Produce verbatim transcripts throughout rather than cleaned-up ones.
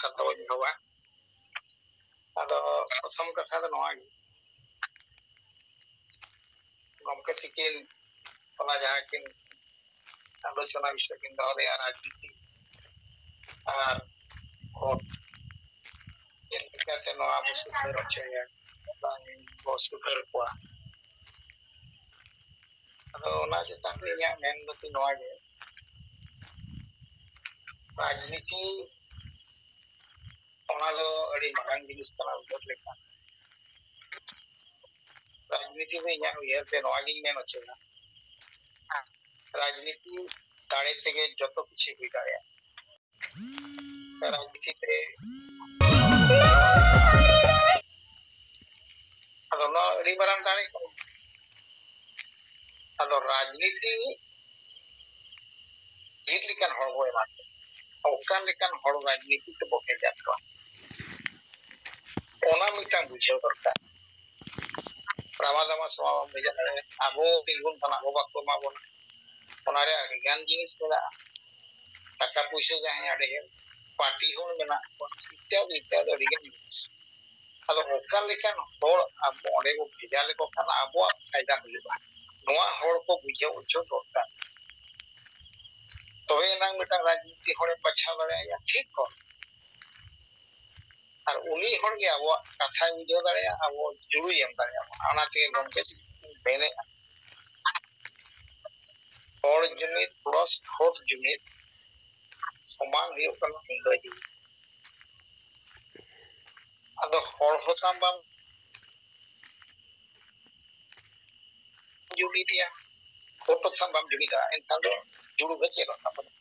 ᱠᱟᱛᱷᱟ ᱫᱚ ᱵᱟᱹᱧ ᱮᱦᱚᱵᱟ᱾ ᱟᱫᱚ ᱯᱨᱚᱛᱷᱚᱢ ᱠᱟᱛᱷᱟ ᱫᱚ ᱱᱚᱣᱟ ᱜᱮ, ᱜᱚᱢᱠᱮ ᱛᱤᱠᱤᱱ ᱦᱚᱞᱟ ᱡᱟᱦᱟᱸ ᱠᱤᱱ ᱟᱞᱳᱪᱚᱱᱟ ᱵᱤᱥᱚᱭ ᱠᱤᱱ ᱫᱚᱦᱚ ᱞᱮᱫᱼᱟ, ᱨᱟᱡᱽᱱᱤᱛᱤ ᱟᱨ ᱵᱷᱳᱴ ᱪᱮᱫ ᱞᱮᱠᱟᱛᱮ ᱱᱚᱣᱟ ᱵᱚ ᱥᱩᱫᱷᱟᱹᱨ ᱦᱚᱪᱚᱭᱟ, ᱵᱟᱝ ᱵᱚ ᱥᱩᱫᱷᱟᱹᱨ ᱠᱚᱣᱟ᱾ ᱟᱫᱚ ᱚᱱᱟ ᱪᱮᱛᱟᱱ ᱨᱮ ᱤᱧᱟᱹᱜ ᱢᱮᱱ ᱫᱚ ᱱᱚᱣᱟ ᱜᱮ, ᱨᱟᱡᱽᱱᱤᱛᱤ ᱚᱱᱟ ᱫᱚ ᱟᱹᱰᱤ ᱢᱟᱨᱟᱝ ᱡᱤᱱᱤᱥ ᱠᱟᱱᱟ ᱩᱭᱦᱟᱹᱨ ᱞᱮᱠᱷᱟᱱ᱾ ᱨᱟᱡᱽᱱᱤᱛᱤ ᱫᱚ ᱤᱧᱟᱹᱜ ᱩᱭᱦᱟᱹᱨ ᱛᱮ ᱱᱚᱣᱟ ᱜᱤᱧ ᱢᱮᱱ ᱦᱚᱪᱚᱭᱟ, ᱨᱟᱡᱽᱱᱤᱛᱤ ᱫᱟᱲᱮ ᱛᱮᱜᱮ ᱡᱚᱛᱚ ᱠᱤᱪᱷᱩ ᱦᱩᱭ ᱫᱟᱲᱮᱭᱟᱜᱼᱟ᱾ ᱨᱟᱡᱽᱱᱤᱛᱤ ᱛᱮ ᱟᱫᱚ ᱱᱚᱣᱟ ᱟᱹᱰᱤ ᱢᱟᱨᱟᱝ ᱫᱟᱲᱮ ᱠᱟᱱᱟ᱾ ᱟᱫᱚ ᱨᱟᱡᱽᱱᱤᱛᱤ ᱪᱮᱫ ᱞᱮᱠᱟᱱ ᱦᱚᱲ ᱵᱚ ᱮᱢᱟ ᱠᱚᱣᱟ, ᱚᱠᱟ ᱞᱮᱠᱟᱱ ᱦᱚᱲ ᱨᱟᱡᱽᱱᱤᱛᱤ ᱛᱮᱵᱚ ᱵᱷᱮᱡᱟ ᱠᱚᱣᱟ, ᱚᱱᱟ ᱢᱤᱫᱴᱟᱝ ᱵᱩᱡᱷᱟᱹᱣ ᱫᱚᱨᱠᱟᱨ᱾ ᱨᱟᱢᱟ ᱫᱟᱢᱟ ᱥᱚᱢᱟ ᱵᱟᱢ ᱵᱷᱮᱡᱟ ᱫᱟᱲᱮᱭᱟᱜᱼᱟ, ᱟᱵᱚ ᱛᱤᱸᱜᱩᱱ ᱠᱷᱟᱱ ᱟᱵᱚ ᱵᱟᱠᱚ ᱮᱢᱟ ᱵᱚᱱᱟ, ᱚᱱᱟᱨᱮ ᱟᱹᱰᱤᱜᱟᱱ ᱡᱤᱱᱤᱥ ᱢᱮᱱᱟᱜᱼᱟ᱾ ᱴᱟᱠᱟ ᱯᱩᱭᱥᱟᱹ ᱡᱟᱦᱟᱸᱭ ᱟᱹᱰᱤ ᱰᱷᱮᱨ, ᱯᱟᱨᱴᱤ ᱦᱚᱲ ᱢᱮᱱᱟᱜ ᱠᱚᱣᱟ, ᱤᱛᱛᱟᱫᱤ ᱤᱛᱛᱟᱫᱤ ᱟᱹᱰᱤᱜᱟᱱ ᱡᱤᱱᱤᱥ᱾ ᱟᱫᱚ ᱚᱠᱟ ᱞᱮᱠᱟᱱ ᱦᱚᱲ ᱟᱵᱚ ᱚᱸᱰᱮ ᱵᱚ ᱵᱷᱮᱡᱟ ᱞᱮᱠᱚ ᱠᱷᱟᱱ ᱟᱵᱚᱣᱟᱜ ᱯᱷᱟᱭᱫᱟ ᱦᱩᱭᱩᱜᱼᱟ, ᱱᱚᱣᱟ ᱦᱚᱲ ᱠᱚ ᱵᱩᱡᱷᱟᱹᱣ ᱦᱚᱪᱚ ᱫᱚᱨᱠᱟᱨ᱾ ᱛᱚᱵᱮ ᱮᱱᱟᱝ ᱢᱤᱫᱴᱟᱝ ᱨᱟᱡᱽᱱᱤᱛᱤ ᱦᱚᱲᱮᱢ ᱵᱟᱪᱷᱟᱣ ᱫᱟᱲᱮᱭᱟᱭᱟ, ᱴᱷᱤᱠ ᱦᱚᱲ᱾ ᱟᱨ ᱩᱱᱤ ᱦᱚᱲ ᱜᱮ ᱟᱵᱚᱣᱟᱜ ᱠᱟᱛᱷᱟᱭ ᱵᱩᱡᱷᱟᱹᱣ ᱫᱟᱲᱮᱭᱟᱜᱼᱟ, ᱟᱵᱚ ᱡᱩᱲᱩᱭ ᱮᱢ ᱫᱟᱲᱮᱭᱟᱜᱼᱟ᱾ ᱚᱱᱟ ᱛᱮᱜᱮ ᱜᱚᱢᱠᱮ ᱢᱮᱱᱮᱫᱼᱟ, ᱦᱚᱲ ᱡᱩᱢᱤᱫ ᱯᱞᱟᱥ ᱵᱷᱳᱴ ᱡᱩᱢᱤᱫ ᱥᱚᱢᱟᱱ ᱦᱩᱭᱩᱜ ᱠᱟᱱᱟ ᱢᱩᱞᱟᱹ ᱡᱩᱢᱤᱫ᱾ ᱟᱫᱚ ᱦᱚᱲ ᱦᱚᱸ ᱛᱟᱢ ᱵᱟᱢ ᱡᱩᱢᱤᱫᱮᱭᱟ, ᱵᱷᱳᱴ ᱦᱚᱸ ᱛᱟᱢ ᱵᱟᱢ ᱡᱩᱢᱤᱫᱟ, ᱮᱱᱠᱷᱟᱱ ᱫᱚ ᱡᱩᱲᱩ ᱫᱚ ᱪᱮᱫ ᱦᱚᱸ ᱛᱟᱵᱚᱱᱟ᱾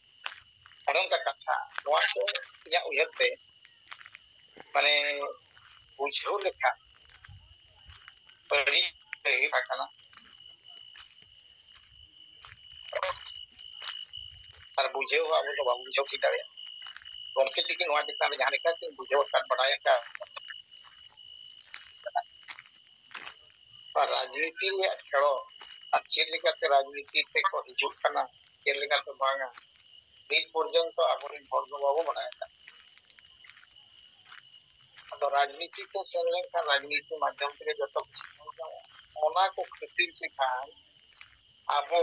ᱚᱱᱮ ᱚᱱᱠᱟ ᱠᱟᱛᱷᱟ, ᱱᱚᱣᱟ ᱫᱚ ᱤᱧᱟᱹᱜ ᱩᱭᱦᱟᱹᱨ ᱛᱮ ᱢᱟᱱᱮ ᱵᱩᱡᱷᱟᱹᱣ ᱞᱮᱠᱷᱟᱱ ᱟᱹᱰᱤ ᱜᱟᱹᱦᱤᱨ ᱟᱠᱟᱱᱟ᱾ ᱟᱨ ᱵᱩᱡᱷᱟᱹᱣ ᱦᱚᱸ ᱟᱵᱚ ᱫᱚ ᱵᱟᱵᱚᱱ ᱵᱩᱡᱷᱟᱹᱣ ᱴᱷᱤᱠ ᱫᱟᱲᱮᱭᱟᱜᱼᱟ᱾ ᱜᱚᱢᱠᱮ ᱛᱤᱠᱤᱱ ᱱᱚᱣᱟ ᱪᱮᱛᱟᱱ ᱨᱮ ᱡᱟᱦᱟᱸ ᱞᱮᱠᱟ ᱠᱤᱱ ᱵᱩᱡᱷᱟᱹᱣ ᱟᱠᱟᱫ, ᱵᱟᱰᱟᱭ ᱟᱠᱟᱫ, ᱟᱨ ᱨᱟᱡᱽᱱᱤᱛᱤ ᱨᱮᱭᱟᱜ ᱠᱷᱮᱞᱳᱰ ᱟᱨ ᱪᱮᱫ ᱞᱮᱠᱟᱛᱮ ᱨᱟᱡᱽᱱᱤᱛᱤ ᱛᱮᱠᱚ ᱦᱤᱡᱩᱜ ᱠᱟᱱᱟ, ᱪᱮᱫ ᱞᱮᱠᱟᱛᱮ ᱵᱟᱝᱟ, ᱱᱤᱛ ᱯᱚᱨᱡᱚᱱᱛᱚ ᱟᱵᱚᱨᱮᱱ ᱦᱚᱲ ᱫᱚ ᱵᱟᱵᱚ ᱵᱟᱰᱟᱭ ᱟᱠᱟᱫ᱾ ᱨᱟᱡᱽᱱᱤᱛᱤ ᱛᱮ ᱥᱮᱱ ᱞᱮᱱᱠᱷᱟᱱ ᱨᱟᱡᱽᱱᱤᱛᱤ ᱢᱟᱫᱽᱫᱷᱚᱢ ᱛᱮᱜᱮ ᱡᱚᱛᱚ ᱠᱤᱪᱷᱩ ᱵᱚᱱ ᱧᱟᱢᱟ᱾ ᱚᱱᱟ ᱠᱚ ᱠᱷᱟᱹᱛᱤᱨ ᱛᱮ ᱠᱷᱟᱱ ᱟᱵᱚ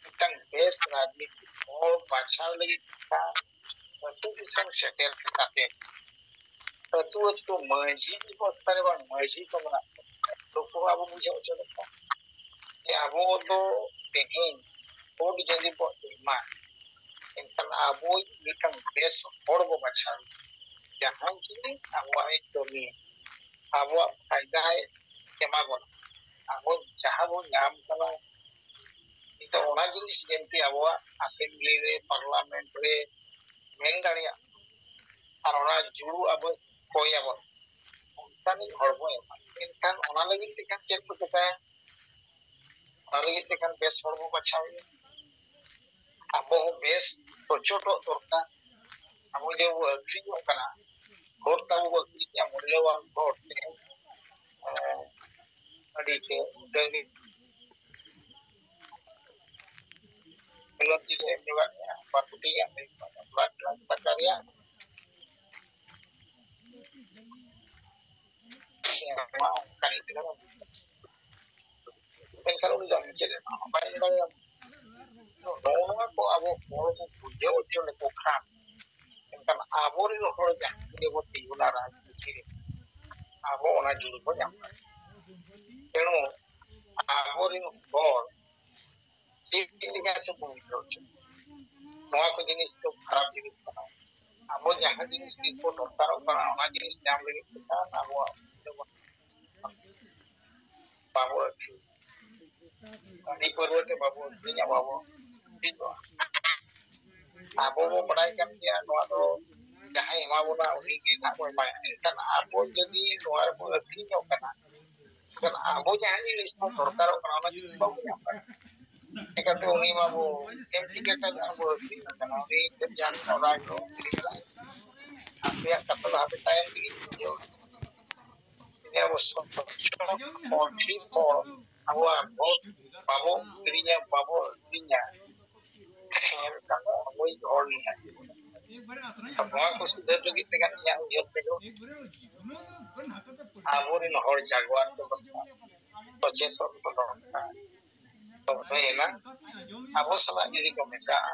ᱢᱤᱫᱴᱟᱝ ᱵᱮᱥ ᱨᱟᱡᱽᱱᱤᱛᱤ ᱦᱚᱲ ᱵᱟᱪᱷᱟᱣ ᱞᱟᱹᱜᱤᱫ ᱠᱷᱟᱱ ᱟᱹᱛᱩ ᱫᱤᱥᱚᱢ ᱥᱮᱴᱮᱨ ᱠᱟᱛᱮ ᱟᱹᱛᱩ ᱟᱹᱛᱩ ᱢᱟᱹᱡᱷᱤ ᱵᱮᱵᱚᱥᱛᱷᱟ ᱨᱮ ᱵᱟᱝ ᱢᱟᱹᱡᱷᱤ ᱠᱚ ᱢᱮᱱᱟᱜ ᱠᱚᱣᱟ, ᱱᱩᱠᱩ ᱦᱚᱸ ᱟᱵᱚ ᱵᱩᱡᱷᱟᱹᱣ ᱦᱚᱪᱚ ᱫᱚᱨᱠᱟᱨ ᱡᱮ ᱟᱵᱚ ᱫᱚ ᱛᱮᱦᱮᱧ ᱵᱷᱳᱴ ᱡᱩᱫᱤ ᱵᱚ ᱮᱢᱟ, ᱮᱱᱠᱷᱟᱱ ᱟᱵᱚᱭᱤᱡ ᱢᱤᱫᱴᱟᱝ ᱵᱮᱥ ᱦᱚᱲ ᱵᱚ ᱵᱟᱪᱷᱟᱣ, ᱡᱟᱦᱟᱸᱭ ᱡᱩᱫᱤ ᱟᱵᱚᱣᱟᱜ ᱮ ᱠᱟᱹᱢᱤᱭᱟ, ᱟᱵᱚᱣᱟᱜ ᱯᱷᱟᱭᱫᱟᱭ ᱮᱢᱟ ᱵᱚᱱᱟ, ᱟᱵᱚ ᱡᱟᱦᱟᱸ ᱵᱚᱱ ᱧᱟᱢ ᱠᱟᱱᱟ, ᱱᱤᱛᱚᱜ ᱚᱱᱟ ᱡᱤᱱᱤᱥ ᱡᱮᱢᱛᱤ ᱟᱵᱚᱣᱟᱜ ᱟᱥᱮᱢᱵᱞᱤ ᱨᱮ, ᱯᱟᱨᱞᱟᱢᱮᱱᱴ ᱨᱮ ᱢᱮᱱ ᱫᱟᱲᱮᱭᱟᱜ, ᱟᱨ ᱚᱱᱟ ᱡᱩᱲᱩ ᱟᱵᱚ ᱠᱚᱭᱟᱵᱚᱱ, ᱚᱱᱠᱟᱱᱤᱡ ᱦᱚᱲ ᱵᱚ ᱮᱢᱟ᱾ ᱮᱱᱠᱷᱟᱱ ᱚᱱᱟ ᱞᱟᱹᱜᱤᱫ ᱛᱮ ᱠᱷᱟᱱ ᱪᱮᱫ ᱠᱚ ᱪᱮᱠᱟᱭᱟ? ᱚᱱᱟ ᱞᱟᱹᱜᱤᱫ ᱛᱮ ᱠᱷᱟᱱ ᱵᱮᱥ ᱦᱚᱲ ᱵᱚ ᱵᱟᱪᱷᱟᱣ ᱮᱭᱟ᱾ ᱟᱵᱚ ᱦᱚᱸ ᱵᱮᱥ ᱥᱚᱪᱚᱴᱚᱜ ᱫᱚᱨᱠᱟᱨ᱾ ᱟᱵᱚ ᱡᱮ ᱵᱚ ᱟᱹᱠᱷᱨᱤᱧᱚᱜ ᱠᱟᱱᱟ, ᱵᱷᱳᱴ ᱛᱟᱵᱚ ᱵᱚ ᱟᱹᱠᱷᱨᱤᱧᱮᱜᱼᱟ, ᱢᱩᱞᱞᱚᱵᱟᱱ ᱵᱷᱳᱴ ᱛᱮ, ᱮᱸ, ᱟᱹᱰᱤ ᱛᱮ ᱩᱰᱟᱹᱝ ᱜᱮ ᱠᱷᱮᱞᱳᱰ ᱛᱮᱜᱮ ᱮᱢ ᱪᱟᱵᱟᱜ ᱜᱮᱭᱟ, ᱵᱟᱨ ᱠᱳᱴᱤ ᱜᱟᱱ ᱦᱩᱭᱩᱜ ᱠᱟᱱᱟ, ᱵᱟᱨ ᱞᱟᱠᱷ ᱴᱟᱠᱟ ᱨᱮᱭᱟᱜ᱾ ᱚᱱᱠᱟᱱ ᱜᱤᱫᱽᱨᱟᱹ ᱢᱮᱱᱠᱷᱟᱱ ᱩᱱᱤ ᱫᱚ ᱪᱮᱫ ᱮ ᱮᱢᱟ? ᱵᱟᱭ ᱮᱢ ᱫᱟᱲᱮᱭᱟᱢᱟ᱾ ᱱᱚᱜᱼᱚ ᱱᱚᱣᱟ ᱠᱚ ᱟᱵᱚ ᱦᱚᱲ ᱵᱚ ᱵᱩᱡᱷᱟᱹᱣ ᱦᱚᱪᱚ ᱞᱮᱠᱚ ᱠᱷᱟᱱ, ᱮᱱᱠᱷᱟᱱ ᱟᱵᱚᱨᱮᱱ ᱦᱚᱲ ᱡᱟᱦᱟᱸ ᱜᱮᱵᱚ ᱛᱤᱸᱜᱩᱱᱟ ᱨᱟᱡᱽᱱᱤᱛᱤ ᱨᱮ, ᱟᱵᱚ ᱚᱱᱟ ᱡᱩᱲᱩ ᱵᱚ ᱧᱟᱢ ᱫᱟᱲᱮᱭᱟᱜᱼᱟ᱾ ᱛᱮᱱᱩ ᱟᱵᱚᱨᱮᱱ ᱦᱚᱲ ᱪᱮᱫ ᱞᱮᱠᱟ ᱪᱚ ᱵᱚ ᱵᱩᱡᱷᱟᱹᱣ ᱦᱚᱪᱚ, ᱱᱚᱣᱟ ᱠᱚ ᱡᱤᱱᱤᱥ ᱫᱚ ᱠᱷᱟᱨᱟᱯ ᱡᱤᱱᱤᱥ ᱠᱟᱱᱟ᱾ ᱟᱵᱚ ᱡᱟᱦᱟᱸ ᱡᱤᱱᱤᱥ ᱜᱮ ᱠᱚ ᱫᱚᱨᱠᱟᱨᱚᱜ ᱠᱟᱱᱟ, ᱚᱱᱟ ᱡᱤᱱᱤᱥ ᱧᱟᱢ ᱞᱟᱹᱜᱤᱫ ᱛᱮ ᱠᱷᱟᱱ ᱟᱵᱚᱣᱟᱜ ᱵᱟᱵᱚ ᱟᱹᱠᱷᱨᱤᱧ, ᱦᱟᱺᱰᱤ ᱯᱟᱹᱨᱣᱟᱹ ᱛᱮ ᱵᱟᱵᱚ ᱟᱹᱠᱷᱨᱤᱧᱟ, ᱵᱟᱵᱚ ᱟᱹᱠᱷᱨᱤᱧᱚᱜᱼᱟ᱾ ᱟᱵᱚ ᱵᱚ ᱵᱟᱰᱟᱭ ᱠᱟᱱ ᱜᱮᱭᱟ, ᱱᱚᱣᱟ ᱫᱚ ᱡᱟᱦᱟᱸᱭ ᱮᱢᱟ ᱵᱚᱱᱟ ᱩᱱᱤ ᱜᱮ ᱱᱟᱦᱟᱜ ᱵᱚ ᱮᱢᱟᱭᱟ᱾ ᱮᱱᱠᱷᱟᱱ ᱟᱵᱚ ᱡᱩᱫᱤ ᱱᱚᱣᱟ ᱨᱮᱵᱚ ᱟᱹᱠᱷᱨᱤᱧᱚᱜ ᱠᱟᱱᱟ, ᱮᱱᱠᱷᱟᱱ ᱟᱵᱚ ᱡᱟᱦᱟᱸ ᱡᱤᱱᱤᱥ ᱵᱚᱱ ᱫᱚᱨᱠᱟᱨᱚᱜ ᱠᱟᱱᱟ, ᱚᱱᱟ ᱡᱤᱱᱤᱥ ᱵᱟᱵᱚ ᱧᱟᱢ ᱠᱟᱱᱟ᱾ ᱪᱤᱠᱟᱹᱛᱮ ᱩᱱᱤ ᱢᱟ ᱵᱚ ᱮᱢ ᱴᱷᱤᱠ ᱟᱠᱟᱫ ᱠᱟᱱᱟ, ᱵᱚ ᱟᱹᱠᱷᱨᱤᱧ ᱟᱠᱟᱱᱟ, ᱩᱱᱤ ᱡᱟᱦᱟᱸ ᱞᱮᱠᱟ ᱚᱱᱟ ᱜᱮ ᱟᱯᱮᱭᱟᱜ ᱠᱟᱛᱷᱟ ᱫᱚ ᱟᱯᱮ ᱛᱟᱭᱚᱢ ᱨᱮᱜᱮ ᱵᱩᱡᱷᱟᱹᱣ᱾ ᱟᱵᱚ ᱥᱚᱪᱪᱷᱚᱞ ᱦᱚᱲ, ᱴᱷᱤᱠ ᱦᱚᱲ, ᱟᱵᱚᱣᱟᱜ ᱵᱷᱳᱴ ᱵᱟᱵᱚ ᱠᱤᱨᱤᱧᱟ, ᱵᱟᱵᱚ ᱟᱹᱠᱷᱨᱤᱧᱟ, ᱮᱱᱠᱷᱟᱱ ᱫᱚ ᱟᱵᱚᱭᱤᱡ ᱦᱚᱲ ᱜᱮ ᱦᱟᱸᱜ ᱱᱚᱣᱟ ᱠᱚ ᱥᱩᱫᱷᱟᱹᱨ ᱞᱟᱹᱜᱤᱫ ᱛᱮ ᱤᱧᱟᱹᱜ ᱩᱭᱦᱟᱹᱨ ᱛᱮᱫᱚ ᱟᱵᱚᱨᱮᱱ ᱦᱚᱲ ᱡᱟᱜᱽᱣᱟᱨ ᱠᱚ ᱫᱚᱨᱠᱟᱨ, ᱥᱚᱪᱮᱛᱚᱱ ᱠᱚ ᱫᱚᱨᱠᱟᱨ᱾ ᱛᱚᱵᱮᱭᱮᱱᱟ ᱟᱵᱚ ᱥᱟᱞᱟᱜ ᱡᱩᱫᱤ ᱠᱚ ᱢᱮᱥᱟᱜᱼᱟ,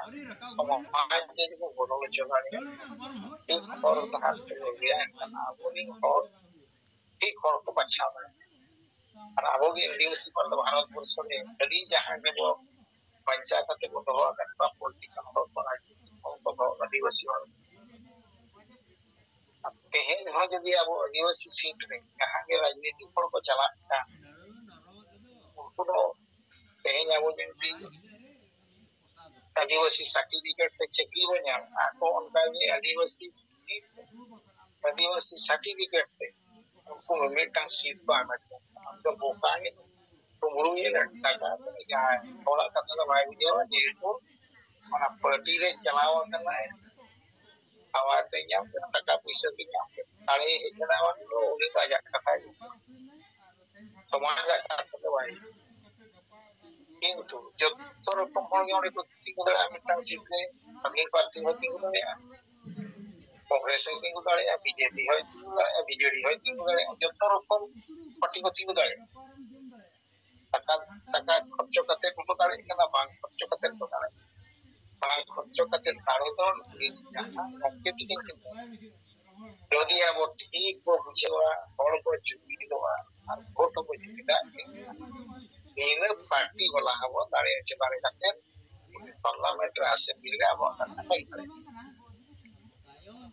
ᱥᱚᱢᱟᱡᱽ ᱡᱩᱫᱤ ᱠᱚ ᱜᱚᱲᱚ ᱦᱚᱪᱚ ᱫᱟᱲᱮᱭᱟᱜᱼᱟ, ᱴᱷᱤᱠ ᱦᱚᱨ ᱰᱟᱦᱟᱨ ᱛᱮᱠᱚ ᱟᱹᱜᱩᱭᱟ, ᱮᱱᱠᱷᱟᱱ ᱟᱵᱚᱨᱮᱱ ᱦᱚᱲ ᱴᱷᱤᱠ ᱦᱚᱲ ᱠᱚ ᱵᱟᱪᱷᱟᱣ ᱫᱟᱲᱮᱭᱟᱜᱼᱟ᱾ ᱟᱨ ᱟᱵᱚ ᱜᱮ ᱟᱹᱫᱤᱵᱟᱹᱥᱤ ᱦᱚᱲ ᱫᱚ ᱵᱷᱟᱨᱚᱛ ᱵᱚᱨᱥᱚ ᱨᱮ ᱟᱹᱰᱤ ᱡᱟᱦᱟᱸ ᱜᱮᱵᱚ ᱵᱟᱧᱪᱟᱣ ᱠᱟᱛᱮ ᱵᱚ ᱫᱚᱦᱚ ᱟᱠᱟᱫ ᱠᱚᱣᱟ, political ᱦᱚᱲ ᱠᱚ, ᱨᱟᱡᱽᱱᱤᱛᱤ ᱦᱚᱲ ᱠᱚ ᱫᱚ ᱟᱹᱫᱤᱵᱟᱹᱥᱤ ᱦᱚᱲ᱾ ᱛᱮᱦᱮᱧ ᱦᱚᱸ ᱡᱩᱫᱤ ᱟᱵᱚ ᱟᱹᱫᱤᱵᱟᱹᱥᱤ seat ᱨᱮ ᱡᱟᱦᱟᱸ ᱜᱮ ᱨᱟᱡᱽᱱᱤᱛᱤ ᱦᱚᱲ ᱠᱚ ᱪᱟᱞᱟᱜ ᱠᱟᱱ, ᱩᱱᱠᱩ ᱫᱚ ᱛᱮᱦᱮᱧ ᱟᱵᱚ ᱡᱩᱫᱤ ᱟᱹᱫᱤᱵᱟᱹᱥᱤ certificate ᱛᱮ ᱪᱟᱹᱠᱨᱤ ᱵᱚ ᱧᱟᱢ, ᱟᱠᱚ ᱚᱱᱠᱟ ᱜᱮ ᱟᱹᱫᱤᱵᱟᱹᱥᱤ seat, ᱟᱹᱫᱤᱵᱟᱹᱥᱤ certificate ᱛᱮ ᱩᱱᱠᱩ ᱢᱤᱫᱴᱟᱝ seat ᱠᱚ ᱦᱟᱢᱮᱴ ᱠᱟᱜᱼᱟ᱾ ᱟᱢ ᱫᱚ ᱵᱚᱠᱟ ᱜᱮ, ᱠᱩᱢᱵᱽᱲᱩ ᱜᱮ, ᱴᱟᱠᱟ ᱫᱚ ᱡᱟᱦᱟᱸᱭ ᱦᱚᱲᱟᱜ ᱠᱟᱛᱷᱟ ᱫᱚ ᱵᱟᱭ ᱵᱩᱡᱷᱟᱹᱣᱟ, ᱡᱮᱦᱮᱛᱩ ᱚᱱᱟ party ᱨᱮ ᱪᱟᱞᱟᱣ ᱟᱠᱟᱱᱟᱭ, ᱟᱵᱟᱨ ᱛᱮ ᱧᱟᱢ ᱠᱮᱫᱟ, ᱴᱟᱠᱟ ᱯᱩᱭᱥᱟᱹ ᱛᱮ ᱧᱟᱢ ᱠᱮᱫᱟ, ᱫᱟᱲᱮ ᱦᱮᱡ ᱮᱱᱟ, ᱩᱱᱤ ᱫᱚ ᱟᱡᱟᱜ ᱠᱟᱛᱷᱟᱭ ᱵᱩᱡᱷᱟᱹᱣᱟ᱾ ᱥᱚᱢᱟᱡᱽ ᱨᱮᱭᱟᱜ ᱠᱟᱛᱷᱟ ᱫᱚ ᱵᱟᱭ ᱵᱩᱡᱷᱟᱹᱣᱟ᱾ ᱠᱤᱱᱛᱩ ᱡᱚᱛᱚ ᱨᱚᱠᱚᱢ ᱦᱚᱲ ᱜᱮ ᱚᱸᱰᱮ ᱠᱚ ᱛᱤᱸᱜᱩ ᱫᱟᱲᱮᱭᱟᱜᱼᱟ᱾ ᱢᱤᱫᱴᱟᱝ seat ᱨᱮ ᱥᱟᱫᱷᱤᱱ ᱯᱨᱟᱨᱛᱷᱤ ᱦᱚᱸᱭ ᱛᱤᱸᱜᱩ ᱫᱟᱲᱮᱭᱟᱜᱼᱟ, ᱠᱚᱝᱜᱨᱮᱥ ᱦᱚᱸᱭ ᱛᱤᱸᱜᱩ ᱫᱟᱲᱮᱭᱟᱜᱼᱟ, ᱵᱤᱡᱮᱯᱤ ᱦᱚᱸᱭ ᱛᱤᱸᱜᱩ ᱫᱟᱲᱮᱭᱟᱜᱼᱟ, ᱵᱤᱡᱮᱰᱤ ᱦᱚᱸᱭ ᱛᱤᱸᱜᱩ ᱫᱟᱲᱮᱭᱟᱜᱼᱟ᱾ ᱡᱚᱛᱚ ᱨᱚᱠᱚᱢ ᱯᱟᱨᱴᱤ ᱠᱚ ᱛᱤᱸᱜᱩ ᱫᱟᱲᱮᱭᱟᱜᱼᱟ᱾ ᱴᱟᱠᱟ, ᱴᱟᱠᱟ ᱠᱷᱚᱨᱪᱚ ᱠᱟᱛᱮ ᱠᱚ ᱫᱟᱲᱮᱭᱟᱜ ᱠᱟᱱᱟ, ᱵᱟᱝ ᱠᱷᱚᱨᱪᱚ ᱠᱟᱛᱮ ᱠᱚ ᱫᱟᱲᱮᱭᱟᱜ ᱠᱟᱱᱟ᱾ ᱵᱟᱝ ᱠᱷᱚᱨᱪᱚ ᱠᱟᱛᱮ ᱫᱟᱲᱮ ᱫᱚ ᱱᱤᱡ ᱡᱟᱦᱟᱸ ᱜᱚᱢᱠᱮ ᱛᱤᱠᱤᱱ ᱠᱤᱱ ᱢᱮᱱᱟ, ᱡᱩᱫᱤ ᱟᱵᱚ ᱴᱷᱤᱠ ᱵᱚ ᱵᱩᱡᱷᱟᱹᱣᱟ, ᱦᱚᱲ ᱵᱚ ᱡᱩᱢᱤᱫᱚᱜᱼᱟ ᱟᱨ ᱵᱷᱳᱴ ᱦᱚᱸᱵᱚ ᱡᱩᱢᱤᱫᱟ, ᱤᱱᱟᱹ ᱯᱟᱨᱴᱤ ᱵᱟᱞᱟ ᱦᱚᱸᱵᱚ ᱫᱟᱲᱮ ᱦᱚᱪᱚ ᱫᱟᱲᱮ ᱠᱟᱛᱮ ᱯᱟᱨᱞᱟᱢᱮᱱᱴ ᱨᱮ, ᱟᱥᱮᱢᱵᱞᱤ ᱨᱮ ᱟᱵᱚᱣᱟᱜ ᱠᱟᱛᱷᱟ ᱵᱚ ᱞᱟᱹᱭ ᱫᱟᱲᱮᱭᱟᱜᱼᱟ᱾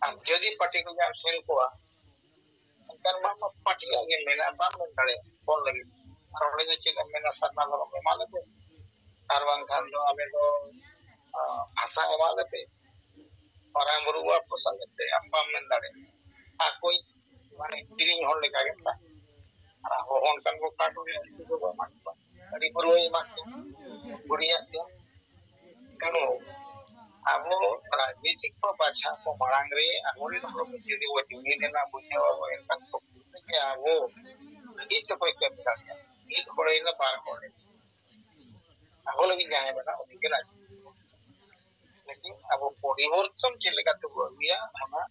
ᱟᱨ ᱡᱩᱫᱤ ᱯᱟᱨᱴᱤ ᱠᱚ ᱡᱟᱦᱟᱸ ᱥᱮᱞ ᱠᱚᱣᱟ, ᱮᱱᱠᱷᱟᱱ ᱢᱟ, ᱢᱟ ᱯᱟᱹᱴᱤᱭᱟᱜ ᱜᱮᱢ ᱢᱮᱱᱟ, ᱵᱟᱢ ᱢᱮᱱ ᱫᱟᱲᱮᱭᱟᱜᱼᱟ ᱚᱞ ᱞᱟᱹᱜᱤᱫ᱾ ᱟᱨ ᱚᱸᱰᱮ ᱫᱚ ᱪᱮᱫ ᱮᱢ ᱢᱮᱱᱟ, ᱥᱟᱨᱱᱟ ᱫᱷᱚᱨᱚᱢ ᱮᱢᱟ ᱞᱮᱯᱮ, ᱟᱨ ᱵᱟᱝᱠᱷᱟᱱ ᱫᱚ ᱟᱞᱮ ᱫᱚ, ᱟ, ᱵᱷᱟᱥᱟ ᱮᱢᱟ ᱞᱮᱯᱮ, ᱢᱟᱨᱟᱝ ᱵᱩᱨᱩ ᱟᱵᱚ ᱥᱟᱞᱟᱜ ᱛᱮ ᱟᱢ ᱵᱟᱢ ᱢᱮᱱ ᱫᱟᱲᱮᱭᱟᱜᱼᱟ᱾ ᱟᱠᱚᱭᱤᱡ ᱢᱟᱱᱮ ᱠᱤᱨᱤᱧ ᱦᱚᱲ ᱞᱮᱠᱟ ᱜᱮ ᱛᱟᱦᱮᱸ᱾ ᱟᱨ ᱟᱵᱚ ᱦᱚᱸ ᱚᱱᱠᱟᱱ ᱠᱚ ᱠᱟᱴ ᱨᱮ ᱩᱱᱠᱩ ᱫᱚᱵᱚ ᱮᱢᱟ ᱠᱚᱣᱟ᱾ ᱟᱹᱰᱤ ᱵᱩᱨᱩ ᱮᱢᱟ ᱠᱚᱣᱟ᱾ ᱵᱩᱨᱤᱭᱟᱜ ᱜᱮ᱾ ᱛᱮᱱᱩ ᱟᱵᱚ ᱨᱟᱡᱽᱱᱤᱛᱤ ᱠᱚ ᱵᱟᱪᱷᱟᱣ ᱠᱚ ᱢᱟᱲᱟᱝ ᱨᱮ ᱟᱵᱚᱨᱮᱱ ᱦᱚᱲ ᱠᱚ ᱡᱩᱫᱤ ᱵᱚ ᱡᱩᱢᱤᱫ ᱮᱱᱟ, ᱵᱩᱡᱷᱟᱹᱣ ᱟᱵᱚ, ᱮᱱᱠᱷᱟᱱ ᱠᱚ ᱵᱩᱡᱷᱟᱹᱣᱟ ᱡᱮ ᱟᱵᱚ ᱵᱷᱟᱹᱜᱤ ᱛᱮᱠᱚ ᱠᱟᱹᱢᱤ ᱫᱟᱲᱮᱭᱟᱜᱼᱟ᱾ ᱢᱤᱫ ᱦᱚᱲ ᱮᱱᱟ, ᱵᱟᱨ ᱦᱚᱲ ᱮᱱᱟ, ᱟᱵᱚ ᱞᱟᱹᱜᱤᱫ ᱡᱟᱦᱟᱸᱭ ᱢᱮᱱᱟᱜ ᱩᱱᱤ ᱜᱮ ᱨᱟᱡᱽᱱᱤᱛᱤ᱾ ᱞᱮᱠᱤᱱ ᱟᱵᱚ ᱯᱚᱨᱤᱵᱚᱨᱛᱚᱱ ᱪᱮᱫ ᱞᱮᱠᱟ ᱛᱮᱵᱚ ᱟᱹᱜᱩᱭᱟ, ᱚᱱᱟ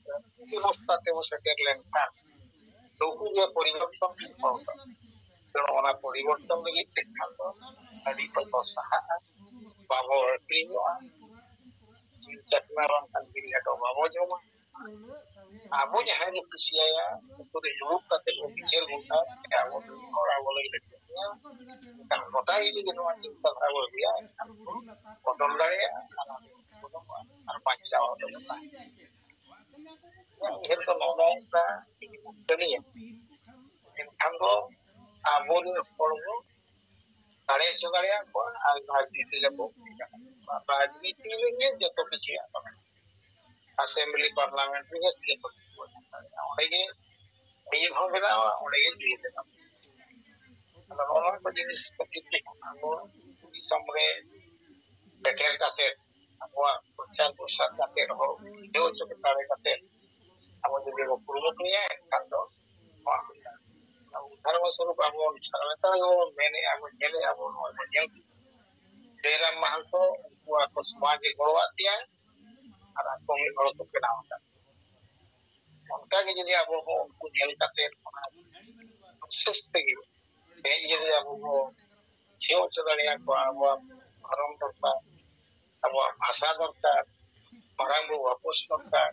ᱵᱮᱵᱚᱥᱛᱟ ᱛᱮᱵᱚ ᱥᱮᱴᱮᱨ ᱞᱮᱱᱠᱷᱟᱱ ᱱᱩᱠᱩ ᱜᱮ ᱯᱚᱨᱤᱵᱚᱨᱛᱚᱱ ᱨᱮᱱ ᱦᱚᱲ ᱠᱟᱱᱟ᱾ ᱛᱮ ᱚᱱᱟ ᱯᱚᱨᱤᱵᱚᱨᱛᱚᱱ ᱞᱟᱹᱜᱤᱫ ᱛᱮ ᱠᱷᱟᱱ ᱫᱚ ᱟᱹᱰᱤ ᱛᱮᱫ ᱵᱚ ᱥᱟᱦᱟᱜᱼᱟ, ᱵᱟᱵᱚ ᱦᱟᱹᱴᱤᱧᱚᱜᱼᱟ, ᱡᱤᱞ ᱪᱟᱠᱷᱱᱟ ᱵᱟᱝᱠᱷᱟᱱ ᱡᱤᱞ ᱞᱮᱴᱚ ᱵᱟᱵᱚ ᱡᱚᱢᱟ᱾ ᱟᱵᱚ ᱡᱟᱦᱟᱸᱭ ᱵᱚ ᱠᱩᱥᱤᱭᱟᱭᱟ, ᱩᱱᱠᱩ ᱫᱚ ᱫᱩᱲᱩᱵ ᱠᱟᱛᱮ ᱵᱚ ᱵᱤᱪᱟᱹᱨ ᱜᱚᱴᱟ, ᱟᱵᱚ ᱨᱮᱱ ᱦᱚᱲ ᱟᱵᱚ ᱞᱟᱹᱜᱤᱫ ᱮ ᱠᱟᱹᱢᱤᱭᱟ᱾ ᱮᱱᱠᱷᱟᱱ ᱜᱚᱴᱟ ᱜᱮ ᱡᱩᱫᱤ ᱱᱚᱣᱟ ᱪᱤᱱᱛᱟ ᱫᱷᱟᱨᱟ ᱵᱚ ᱟᱹᱜᱩᱭᱟ, ᱮᱱᱠᱷᱟᱱ ᱵᱚ ᱵᱚᱫᱚᱞ ᱫᱟᱲᱮᱭᱟᱜᱼᱟ᱾ ᱟᱨ ᱟᱨ ᱵᱟᱧᱪᱟᱣ ᱦᱚᱸ ᱫᱚᱨᱠᱟᱨ᱾ ᱤᱧᱟᱹᱜ ᱩᱭᱦᱟᱹᱨ ᱫᱚ ᱱᱚᱜᱼᱚ ᱱᱚᱝᱠᱟ ᱠᱟᱹᱢᱤᱭᱟ᱾ ᱮᱱᱠᱷᱟᱱ ᱫᱚ ᱟᱵᱚᱨᱮᱱ ᱦᱚᱲ ᱵᱚ ᱫᱟᱲᱮ ᱦᱚᱪᱚ ᱫᱟᱲᱮᱭᱟᱜ ᱠᱚᱣᱟ ᱟᱨ ᱨᱟᱡᱽᱱᱤᱛᱤ ᱨᱮᱵᱚ ᱨᱟᱡᱽᱱᱤᱛᱤ ᱨᱮᱜᱮ ᱡᱚᱛᱚ ᱠᱤᱪᱷᱩ ᱟᱥᱮᱢᱵᱞᱤ ᱯᱟᱨᱞᱟᱢᱮᱱᱴ ᱨᱮᱜᱮ ᱡᱚᱛᱚ ᱠᱤᱪᱷᱩ ᱵᱚ ᱧᱟᱢ ᱫᱟᱲᱮᱭᱟᱜᱼᱟ᱾ ᱚᱸᱰᱮ ᱜᱮ ᱟᱹᱭᱩᱨ ᱦᱚᱸ ᱵᱮᱱᱟᱣᱟ, ᱚᱸᱰᱮ ᱜᱮ ᱡᱩᱭᱟᱹ ᱵᱮᱱᱟᱣᱟ᱾ ᱟᱫᱚ ᱱᱚᱜᱼᱚ ᱱᱚᱣᱟ ᱠᱚ ᱡᱤᱱᱤᱥ ᱠᱷᱟᱹᱛᱤᱨ ᱛᱮ ᱟᱵᱚ ᱫᱤᱥᱚᱢ ᱨᱮ ᱥᱮᱴᱮᱨ ᱠᱟᱛᱮ ᱟᱵᱚᱣᱟᱜ ᱯᱨᱚᱪᱟᱨ ᱯᱨᱚᱥᱟᱨ ᱠᱟᱛᱮ ᱦᱚᱲ ᱵᱩᱡᱷᱟᱹᱣ ᱦᱚᱪᱚ ᱫᱟᱲᱮ ᱠᱟᱛᱮ ᱟᱵᱚ ᱡᱩᱫᱤ ᱵᱚ ᱠᱩᱨᱩᱢᱩᱴᱩᱭᱟ, ᱮᱱᱠᱷᱟᱱ ᱫᱚ ᱱᱚᱣᱟ ᱦᱩᱭᱩᱜᱼᱟ᱾ ᱩᱫᱷᱟᱨ ᱥᱚᱨᱩᱯ ᱟᱵᱚ ᱱᱮᱛᱟᱨ ᱵᱚ ᱢᱮᱱᱮᱫᱼᱟ, ᱵᱚ ᱧᱮᱞᱮᱫᱼᱟ, ᱵᱚ ᱱᱚᱜᱼᱚᱭ ᱵᱚ ᱧᱮᱞ ᱠᱮᱫᱟ᱾ ᱵᱮᱨᱟᱢ ᱢᱟᱦᱟᱱᱛᱚ ᱩᱱᱠᱩ ᱟᱠᱚ ᱥᱚᱢᱟᱡᱽ ᱮ ᱜᱚᱲᱚᱣᱟᱫ ᱯᱮᱭᱟ ᱟᱨ ᱟᱠᱚ ᱢᱤᱫ ᱦᱚᱲ ᱠᱚ ᱵᱮᱱᱟᱣ ᱟᱠᱟᱫ᱾ ᱚᱱᱠᱟ ᱜᱮ ᱡᱩᱫᱤ ᱟᱵᱚ ᱦᱚᱸ ᱩᱱᱠᱩ ᱧᱮᱞ ᱠᱟᱛᱮ ᱚᱱᱟ ᱵᱤᱥᱮᱥ ᱛᱮᱜᱮ ᱛᱮᱦᱮᱧ ᱡᱩᱫᱤ ᱟᱵᱚ ᱵᱚ ᱵᱩᱡᱷᱟᱹᱣ ᱦᱚᱪᱚ ᱫᱟᱲᱮᱭᱟᱠᱚᱣᱟ, ᱟᱵᱚᱣᱟᱜ ᱫᱷᱚᱨᱚᱢ ᱫᱚᱨᱠᱟᱨ, ᱟᱵᱚᱣᱟᱜ ᱵᱷᱟᱥᱟ ᱫᱚᱨᱠᱟᱨ, ᱢᱟᱨᱟᱝ ᱵᱩᱨᱩ ᱟᱯᱚᱥ ᱫᱚᱨᱠᱟᱨ,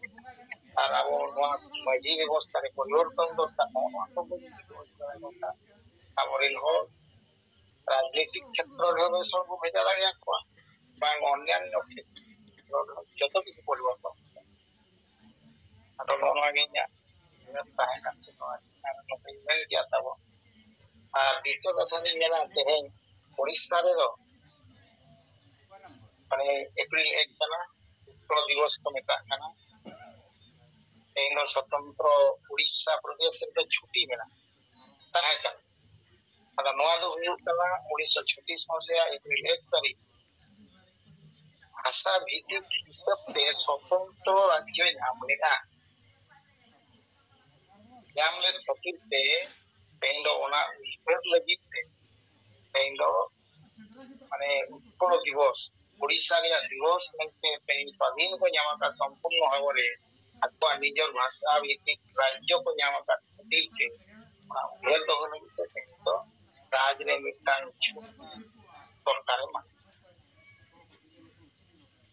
ᱟᱨ ᱟᱵᱚ ᱱᱚᱣᱟ ᱢᱟᱹᱡᱷᱤ ᱵᱮᱵᱚᱥᱛᱷᱟ ᱨᱮ ᱯᱚᱨᱤᱵᱚᱨᱛᱚᱱ ᱫᱚᱨᱠᱟᱨ, ᱱᱚᱜᱼᱚ ᱱᱚᱣᱟ ᱠᱚ ᱵᱚᱱ ᱵᱩᱡᱷᱟᱹᱣ ᱦᱚᱪᱚ ᱫᱟᱲᱮᱭᱟᱠᱚ ᱠᱷᱟᱱ ᱟᱵᱚᱨᱮᱱ ᱦᱚᱲ ᱨᱟᱡᱽᱱᱤᱛᱤᱠ ᱠᱷᱮᱛᱨᱚ ᱨᱮᱦᱚᱸ ᱵᱮᱥ ᱦᱚᱲ ᱵᱚ ᱵᱷᱮᱡᱟ ᱫᱟᱲᱮᱭᱟᱠᱚᱣᱟ, ᱵᱟᱝ ᱚᱱᱭᱟᱱᱱᱚ ᱠᱷᱮᱛᱨᱚ ᱨᱮᱦᱚᱸ ᱡᱚᱛᱚ ᱠᱤᱪᱷᱩ ᱯᱚᱨᱤᱵᱚᱨᱛᱚᱱ᱾ ᱟᱫᱚ ᱱᱚᱜᱼᱚ ᱱᱚᱣᱟ ᱜᱮ ᱤᱧᱟᱹᱜ ᱩᱭᱦᱟᱹᱨ ᱛᱟᱦᱮᱸ ᱠᱟᱱ ᱛᱤᱧᱟᱹ, ᱟᱨ ᱱᱚᱛᱮᱧ ᱢᱮᱱ ᱠᱮᱭᱟ ᱛᱟᱵᱚ᱾ ᱟᱨ ᱫᱤᱛᱤᱭᱚ ᱠᱟᱛᱷᱟ ᱫᱚᱧ ᱢᱮᱱᱟ, ᱛᱮᱦᱮᱧ ᱳᱰᱤᱥᱟ ᱨᱮᱫᱚ ᱢᱟᱱᱮ ᱮᱯᱨᱤᱞ ᱮᱠ ᱠᱟᱱᱟ, ᱩᱛᱠᱚᱞ ᱫᱤᱵᱚᱥ ᱠᱚ ᱢᱮᱛᱟᱜ ᱠᱟᱱᱟ᱾ ᱛᱮᱦᱮᱧ ᱫᱚ ᱥᱚᱛᱚᱱᱛᱨᱚ ᱳᱰᱤᱥᱟ ᱯᱨᱚᱫᱮᱥ ᱨᱮᱫᱚ ᱪᱷᱩᱴᱤ ᱢᱮᱱᱟᱜᱼᱟ, ᱛᱟᱦᱮᱸ ᱠᱟᱱᱟ᱾ ᱟᱫᱚ ᱱᱚᱣᱟ ᱫᱚ ᱦᱩᱭᱩᱜ ᱠᱟᱱᱟ ᱩᱱᱤᱥᱥᱚ ᱪᱷᱚᱛᱤᱥ ᱢᱟᱥ ᱨᱮᱭᱟᱜ ᱮᱯᱨᱤᱞ ᱮᱠ ᱛᱟᱹᱨᱤᱠᱷ ᱵᱷᱟᱥᱟ ᱵᱷᱤᱛᱤᱠ ᱦᱤᱥᱟᱹᱵ ᱛᱮ ᱥᱚᱛᱚᱱᱛᱨᱚ ᱨᱟᱡᱽᱡᱚ ᱧᱟᱢ ᱞᱮᱫᱟ᱾ ᱧᱟᱢ ᱞᱮᱫ ᱠᱷᱟᱹᱛᱤᱨ ᱛᱮ ᱛᱮᱦᱮᱧ ᱫᱚ ᱚᱱᱟ ᱩᱭᱦᱟᱹᱨ ᱞᱟᱹᱜᱤᱫ ᱛᱮ ᱛᱮᱦᱮᱧ ᱫᱚ ᱢᱟᱱᱮ ᱩᱛᱠᱚᱞ ᱫᱤᱵᱚᱥ ᱩᱲᱤᱥᱥᱟ ᱨᱮᱭᱟᱜ ᱫᱤᱵᱚᱥ ᱢᱮᱱᱛᱮ ᱛᱮᱦᱮᱧ ᱥᱟᱫᱷᱤᱱ ᱠᱚ ᱧᱟᱢ ᱟᱠᱟᱫ ᱥᱚᱢᱯᱩᱨᱱᱚ ᱵᱷᱟᱵᱚ ᱨᱮ ᱟᱠᱚᱣᱟᱜ ᱱᱤᱡᱚᱨ ᱵᱷᱟᱥᱟ ᱵᱷᱤᱛᱛᱤᱠ ᱨᱟᱡᱽᱡᱚ ᱠᱚ ᱧᱟᱢ ᱟᱠᱟᱫ ᱠᱷᱟᱹᱛᱤᱨ ᱛᱮ ᱚᱱᱟ ᱩᱭᱦᱟᱹᱨ ᱫᱚᱦᱚ ᱞᱟᱹᱜᱤᱫ ᱛᱮ ᱛᱮᱦᱮᱧ ᱫᱚ ᱨᱟᱡᱽ ᱨᱮ ᱢᱤᱫᱴᱟᱝ ᱪᱷᱩᱴ ᱥᱚᱨᱠᱟᱨ ᱮ ᱮᱢᱟ᱾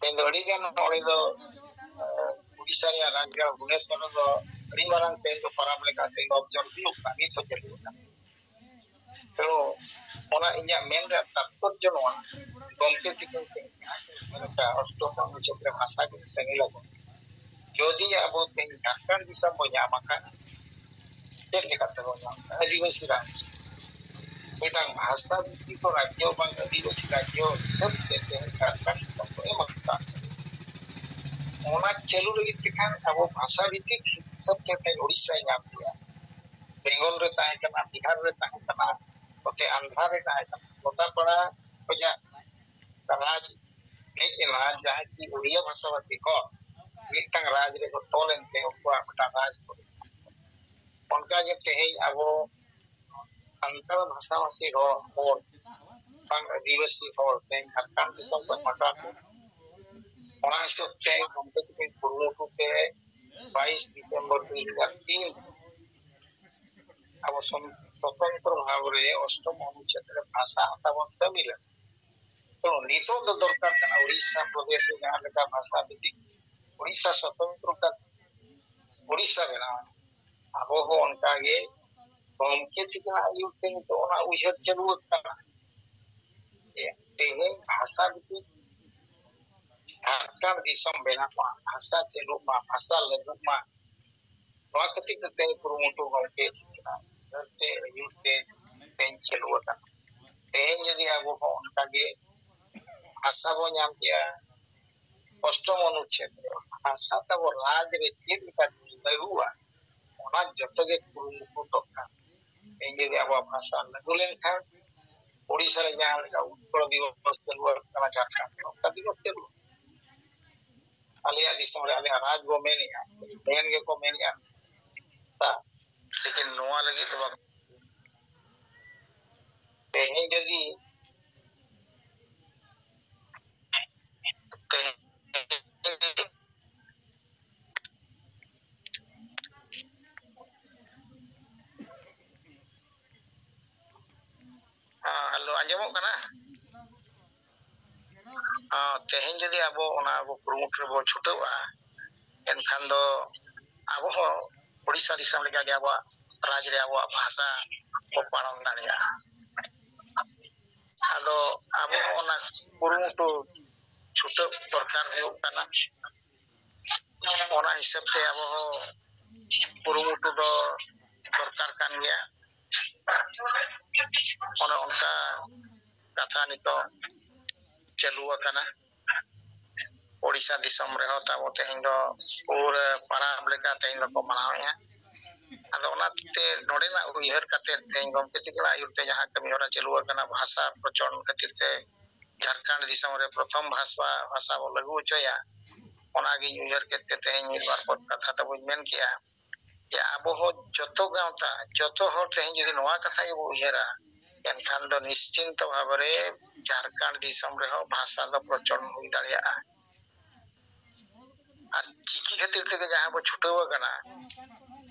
ᱛᱮᱦᱮᱧ ᱫᱚ ᱟᱹᱰᱤ ᱜᱟᱱ ᱱᱚᱰᱮ ᱫᱚ, ᱮ, ᱩᱲᱤᱥᱥᱟ ᱨᱮᱭᱟᱜ ᱨᱟᱡᱽᱜᱟᱲ ᱵᱷᱩᱵᱽᱱᱮᱥᱚᱨ ᱨᱮᱫᱚ ᱟᱹᱰᱤ ᱢᱟᱨᱟᱝ ᱛᱮᱦᱮᱧ ᱫᱚ ᱯᱟᱨᱟᱵᱽ ᱞᱮᱠᱟ ᱛᱮᱦᱮᱧ ᱫᱚ ᱚᱵᱡᱚᱨ ᱦᱩᱭᱩᱜ ᱠᱟᱱᱟ, ᱱᱤᱛ ᱦᱚᱸ ᱪᱟᱹᱞᱩ ᱟᱠᱟᱱᱟ᱾ ᱛᱚ ᱚᱱᱟ ᱤᱧᱟᱹᱜ ᱢᱮᱱ ᱨᱮᱭᱟᱜ ᱛᱟᱛᱯᱚᱨᱡᱚ ᱱᱚᱣᱟ, ᱜᱚᱢᱠᱮ ᱛᱤᱠᱤᱱ ᱛᱮᱦᱮᱧ ᱡᱟᱦᱟᱸ ᱠᱤᱱ ᱢᱮᱱ ᱟᱠᱟᱫ ᱚᱥᱴᱚᱢ ᱚᱱᱩᱪᱷᱮᱫ ᱨᱮ ᱵᱷᱟᱥᱟ ᱠᱤᱱ ᱥᱮᱸᱜᱮᱞ ᱟᱵᱚᱱ, ᱡᱩᱫᱤ ᱟᱵᱚ ᱛᱮᱦᱮᱧ ᱡᱷᱟᱲᱠᱷᱚᱸᱰ ᱫᱤᱥᱚᱢ ᱵᱚᱱ ᱧᱟᱢ ᱟᱠᱟᱫ, ᱪᱮᱫ ᱞᱮᱠᱟᱛᱮ ᱵᱚᱱ ᱧᱟᱢ ᱟᱠᱟᱫ? ᱟᱹᱫᱤᱵᱟᱹᱥᱤ ᱨᱟᱡᱽ, ᱢᱤᱫᱴᱟᱝ ᱵᱷᱟᱥᱟ ᱵᱷᱤᱛᱛᱤᱠ ᱨᱟᱡᱽᱡᱚ ᱵᱟᱝ ᱟᱹᱫᱤᱵᱟᱹᱥᱤ ᱨᱟᱡᱽᱡᱚ ᱦᱤᱥᱟᱹᱵ ᱛᱮ ᱛᱮᱦᱮᱧ ᱡᱷᱟᱲᱠᱷᱚᱸᱰ ᱫᱤᱥᱚᱢ ᱠᱚ ᱮᱢ ᱟᱠᱟᱫ᱾ ᱚᱱᱟ ᱪᱟᱹᱞᱩ ᱞᱟᱹᱜᱤᱫ ᱛᱮᱠᱷᱟᱱ ᱟᱵᱚ ᱵᱷᱟᱥᱟ ᱵᱷᱤᱛᱛᱤᱠ ᱦᱤᱥᱟᱹᱵ ᱛᱮ ᱛᱮᱦᱮᱧ ᱩᱲᱤᱥᱥᱟᱭ ᱧᱟᱢ ᱠᱮᱭᱟ, ᱵᱮᱝᱜᱚᱞ ᱨᱮ ᱛᱟᱦᱮᱸ ᱠᱟᱱᱟ, ᱵᱤᱦᱟᱨ ᱨᱮ ᱛᱟᱦᱮᱸ ᱠᱟᱱᱟ, ᱱᱚᱛᱮ ᱟᱱᱫᱷᱨᱟ ᱨᱮ ᱛᱟᱦᱮᱸ ᱠᱟᱱᱟ, ᱴᱚᱴᱟᱯᱟᱲᱟ ᱠᱷᱚᱱᱟᱜ ᱨᱟᱡᱽ ᱦᱮᱡ ᱮᱱᱟ, ᱡᱟᱦᱟᱸᱭ ᱠᱤ ᱩᱲᱤᱭᱟ ᱵᱷᱟᱥᱟᱵᱷᱟᱥᱤ ᱦᱚᱲ ᱢᱤᱫᱴᱟᱝ ᱨᱟᱡᱽ ᱨᱮᱠᱚ ᱛᱚᱞ ᱮᱱᱛᱮ ᱩᱱᱠᱩᱣᱟᱜ ᱢᱤᱫᱴᱟᱝ ᱨᱟᱡᱽ ᱠᱚ᱾ ᱚᱱᱠᱟ ᱜᱮ ᱛᱮᱦᱮᱧ ᱟᱵᱚ ᱥᱟᱱᱛᱟᱲ ᱵᱷᱟᱥᱟᱵᱷᱟᱥᱤ ᱦᱚᱲ, ᱦᱚᱲ ᱵᱟᱝ ᱟᱹᱫᱤᱵᱟᱹᱥᱤ ᱦᱚᱲ ᱛᱮᱦᱮᱧ ᱡᱷᱟᱲᱠᱷᱚᱸᱰ ᱫᱤᱥᱚᱢ ᱠᱷᱚᱱ ᱦᱚᱴᱟᱛ ᱚᱱᱟ ᱦᱤᱥᱟᱹᱵ ᱛᱮ ᱜᱚᱢᱠᱮ ᱛᱟᱹᱠᱤᱱ ᱠᱩᱨᱩᱢᱩᱴᱩ ᱛᱮ ᱵᱟᱭᱤᱥ ᱰᱤᱥᱮᱢᱵᱚᱨ ᱫᱩ ᱦᱟᱡᱟᱨ ᱛᱤᱱ ᱟᱵᱚ ᱥᱚᱢ-, ᱥᱚᱛᱚᱱᱛᱨᱚ ᱵᱷᱟᱵᱽ ᱨᱮ ᱚᱥᱴᱚᱢ ᱚᱱᱩᱪᱷᱮᱫ ᱨᱮ ᱵᱷᱟᱥᱟ ᱦᱚᱸ ᱛᱟᱵᱚᱱ ᱥᱟᱹᱢᱤᱞ ᱟᱠᱟᱱᱟ᱾ ᱛᱚ ᱱᱤᱛᱚᱜ ᱫᱚ ᱫᱚᱨᱠᱟᱨ ᱠᱟᱱᱟ ᱩᱲᱤᱥᱥᱟ ᱯᱨᱚᱫᱮᱥ ᱨᱮ ᱡᱟᱦᱟᱸ ᱞᱮᱠᱟ ᱵᱷᱟᱥᱟ ᱵᱷᱤᱛᱤᱠ ᱩᱲᱤᱥᱥᱟ ᱥᱚᱛᱚᱱᱛᱨᱚ ᱠᱟᱛᱮ ᱩᱲᱤᱥᱥᱟ ᱵᱮᱱᱟᱣ, ᱟᱵᱚ ᱦᱚᱸ ᱚᱱᱠᱟ ᱜᱮ ᱜᱚᱢᱠᱮ ᱛᱤᱠᱤᱱᱟᱜ ᱟᱹᱭᱩᱨ ᱛᱮ ᱱᱤᱛᱚᱜ ᱚᱱᱟ ᱩᱭᱦᱟᱹᱨ ᱪᱟᱹᱞᱩ ᱟᱠᱟᱱᱟ᱾ ᱡᱮ ᱛᱮᱦᱮᱧ ᱵᱷᱟᱥᱟ ᱵᱷᱤᱛᱤᱠ ᱡᱷᱟᱲᱠᱷᱚᱸᱰ ᱫᱤᱥᱚᱢ ᱵᱮᱱᱟᱜ ᱢᱟ, ᱵᱷᱟᱥᱟ ᱪᱟᱹᱞᱩᱜ ᱢᱟ, ᱵᱷᱟᱥᱟ ᱞᱟᱹᱜᱩᱜ ᱢᱟ, ᱱᱚᱣᱟ ᱠᱷᱟᱹᱛᱤᱨ ᱛᱮ ᱛᱮᱦᱮᱧ ᱠᱩᱨᱩᱢᱩᱴᱩ ᱜᱚᱢᱠᱮ ᱛᱤᱠᱤᱱᱟᱜ ᱩᱭᱦᱟᱹᱨ ᱛᱮ, ᱟᱹᱭᱩᱨ ᱛᱮ ᱛᱮᱦᱮᱧ ᱪᱟᱹᱞᱩ ᱟᱠᱟᱱᱟ᱾ ᱛᱮᱦᱮᱧ ᱡᱩᱫᱤ ᱟᱵᱚ ᱦᱚᱸ ᱚᱱᱠᱟ ᱜᱮ ᱵᱷᱟᱥᱟ ᱵᱚ ᱧᱟᱢ ᱠᱮᱭᱟ, ᱚᱥᱴᱚᱢ ᱚᱱᱩᱪᱷᱮᱫ ᱨᱮ ᱵᱷᱟᱥᱟ ᱛᱟᱵᱚ ᱨᱟᱡᱽ ᱨᱮ ᱪᱮᱫ ᱞᱮᱠᱟ ᱞᱟᱹᱜᱩᱜᱼᱟ, ᱚᱱᱟ ᱡᱚᱛᱚ ᱜᱮ ᱠᱩᱨᱩᱢᱩᱴᱩ ᱫᱚᱨᱠᱟᱨ᱾ ᱛᱮᱦᱮᱧ ᱡᱩᱫᱤ ᱟᱵᱚᱣᱟᱜ ᱵᱷᱟᱥᱟ ᱞᱟᱹᱜᱩ ᱞᱮᱱᱠᱷᱟᱱ, ᱳᱰᱤᱥᱟ ᱨᱮ ᱡᱟᱦᱟᱸ ᱞᱮᱠᱟ ᱩᱛᱠᱚᱞ ᱫᱤᱵᱚᱥ ᱪᱟᱹᱞᱩ ᱟᱠᱟᱱᱟ, ᱡᱷᱟᱲᱠᱷᱚᱸᱰ ᱨᱮ ᱚᱱᱠᱟ ᱫᱤᱵᱚᱥ ᱪᱟᱹᱞᱩ᱾ ᱟᱞᱮᱭᱟᱜ ᱫᱤᱥᱚᱢ ᱨᱮ ᱟᱞᱮᱭᱟᱜ ᱨᱟᱡᱽ ᱵᱚ ᱢᱮᱱᱮᱜᱼᱟ, ᱢᱮᱱ ᱜᱮᱠᱚ ᱢᱮᱱᱮᱜᱼᱟ᱾ ᱞᱮᱠᱤᱱ ᱱᱚᱣᱟ ᱞᱟᱹᱜᱤᱫ ᱫᱚ ᱵᱟᱠᱚ ᱛᱮᱦᱮᱧ ᱡᱩᱫᱤ ᱛᱮᱦᱮᱧ ᱦᱮᱸ, ᱦᱮᱞᱳ, ᱟᱸᱡᱚᱢᱚᱜ ᱠᱟᱱᱟ? ᱦᱮᱸ, ᱛᱮᱦᱮᱧ ᱡᱩᱫᱤ ᱟᱵᱚ ᱚᱱᱟ ᱟᱵᱚ ᱠᱩᱨᱩᱢᱩᱴᱩ ᱨᱮᱵᱚ ᱪᱷᱩᱴᱟᱹᱣᱟ, ᱮᱱᱠᱷᱟᱱ ᱫᱚ ᱟᱵᱚ ᱦᱚᱸ ᱳᱰᱤᱥᱟ ᱫᱤᱥᱚᱢ ᱞᱮᱠᱟᱜᱮ ᱟᱵᱚᱣᱟᱜ ᱨᱟᱡᱽ ᱨᱮ ᱟᱵᱚᱣᱟᱜ ᱵᱷᱟᱥᱟ ᱵᱚ ᱯᱟᱞᱚᱱ ᱫᱟᱲᱮᱭᱟᱜᱼᱟ᱾ ᱟᱫᱚ ᱟᱵᱚ ᱦᱚᱸ ᱚᱱᱟ ᱠᱩᱨᱩᱢᱩᱴᱩ ᱪᱷᱩᱴᱟᱹᱣ ᱫᱚᱨᱠᱟᱨ ᱦᱩᱭᱩᱜ ᱠᱟᱱᱟ᱾ ᱚᱱᱟ ᱦᱤᱥᱟᱹᱵ ᱛᱮ ᱟᱵᱚ ᱦᱚᱸ ᱠᱩᱨᱩᱢᱩᱴᱩ ᱫᱚ ᱫᱚᱨᱠᱟᱨ ᱠᱟᱱ ᱜᱮᱭᱟ᱾ ᱚᱱᱮ ᱚᱱᱠᱟ ᱠᱟᱛᱷᱟ ᱱᱤᱛᱚᱜ ᱪᱟᱹᱞᱩ ᱟᱠᱟᱱᱟ᱾ ᱳᱰᱤᱥᱟ ᱫᱤᱥᱚᱢ ᱨᱮᱦᱚᱸ ᱛᱟᱵᱚ ᱛᱮᱦᱮᱧ ᱫᱚ ᱯᱩᱨᱟᱹ ᱯᱟᱨᱟᱵᱽ ᱞᱮᱠᱟ ᱛᱮᱦᱮᱧ ᱫᱚᱠᱚ ᱢᱟᱱᱟᱣᱮᱫᱼᱟ᱾ ᱟᱫᱚ ᱚᱱᱟᱛᱮ ᱱᱚᱰᱮᱱᱟᱜ ᱩᱭᱦᱟᱹᱨ ᱠᱟᱛᱮ ᱛᱮᱦᱮᱧ ᱜᱚᱢᱠᱮ ᱛᱤᱠᱤᱱᱟᱜ ᱟᱹᱭᱩᱨ ᱛᱮ ᱡᱟᱦᱟᱸ ᱠᱟᱹᱢᱤ ᱦᱚᱨᱟ ᱪᱟᱹᱞᱩ ᱟᱠᱟᱱᱟ, ᱵᱷᱟᱥᱟ ᱯᱨᱚᱪᱚᱞᱚᱱ ᱠᱷᱟᱹᱛᱤᱨ ᱛᱮ ᱡᱷᱟᱲᱠᱷᱚᱸᱰ ᱫᱤᱥᱚᱢ ᱨᱮ ᱯᱨᱚᱛᱷᱚᱢ ᱵᱷᱟᱥᱟ, ᱵᱷᱟᱥᱟ ᱵᱚ ᱞᱟᱹᱜᱩ ᱦᱚᱪᱚᱭᱟ, ᱚᱱᱟᱜᱤᱧ ᱩᱭᱦᱟᱹᱨ ᱠᱮᱫ ᱛᱮ ᱛᱮᱦᱮᱧ ᱢᱤᱫ ᱵᱟᱨ ᱯᱚᱫ ᱠᱟᱛᱷᱟ ᱛᱟᱵᱚᱧ ᱢᱮᱱ ᱠᱮᱜᱼᱟ᱾ ᱡᱮ ᱟᱵᱚ ᱦᱚᱸ ᱡᱚᱛᱚ ᱜᱟᱶᱛᱟ, ᱡᱚᱛᱚ ᱦᱚᱲ ᱛᱮᱦᱮᱧ ᱡᱩᱫᱤ ᱱᱚᱣᱟ ᱠᱟᱛᱷᱟ ᱜᱮᱵᱚ ᱩᱭᱦᱟᱹᱨᱟ, ᱮᱱᱠᱷᱟᱱ ᱫᱚ ᱱᱤᱥᱪᱤᱱᱛᱚ ᱵᱷᱟᱵᱮ ᱨᱮ ᱡᱷᱟᱲᱠᱷᱚᱸᱰ ᱫᱤᱥᱚᱢ ᱨᱮᱦᱚᱸ ᱵᱷᱟᱥᱟ ᱫᱚ ᱯᱨᱚᱪᱚᱞᱚᱱ ᱦᱩᱭ ᱫᱟᱲᱮᱭᱟᱜᱼᱟ᱾ ᱟᱨ ᱪᱤᱠᱤ ᱠᱷᱟᱹᱛᱤᱨ ᱛᱮᱜᱮ ᱡᱟᱦᱟᱸ ᱵᱚ ᱪᱷᱩᱴᱟᱹᱣ ᱟᱠᱟᱱᱟ,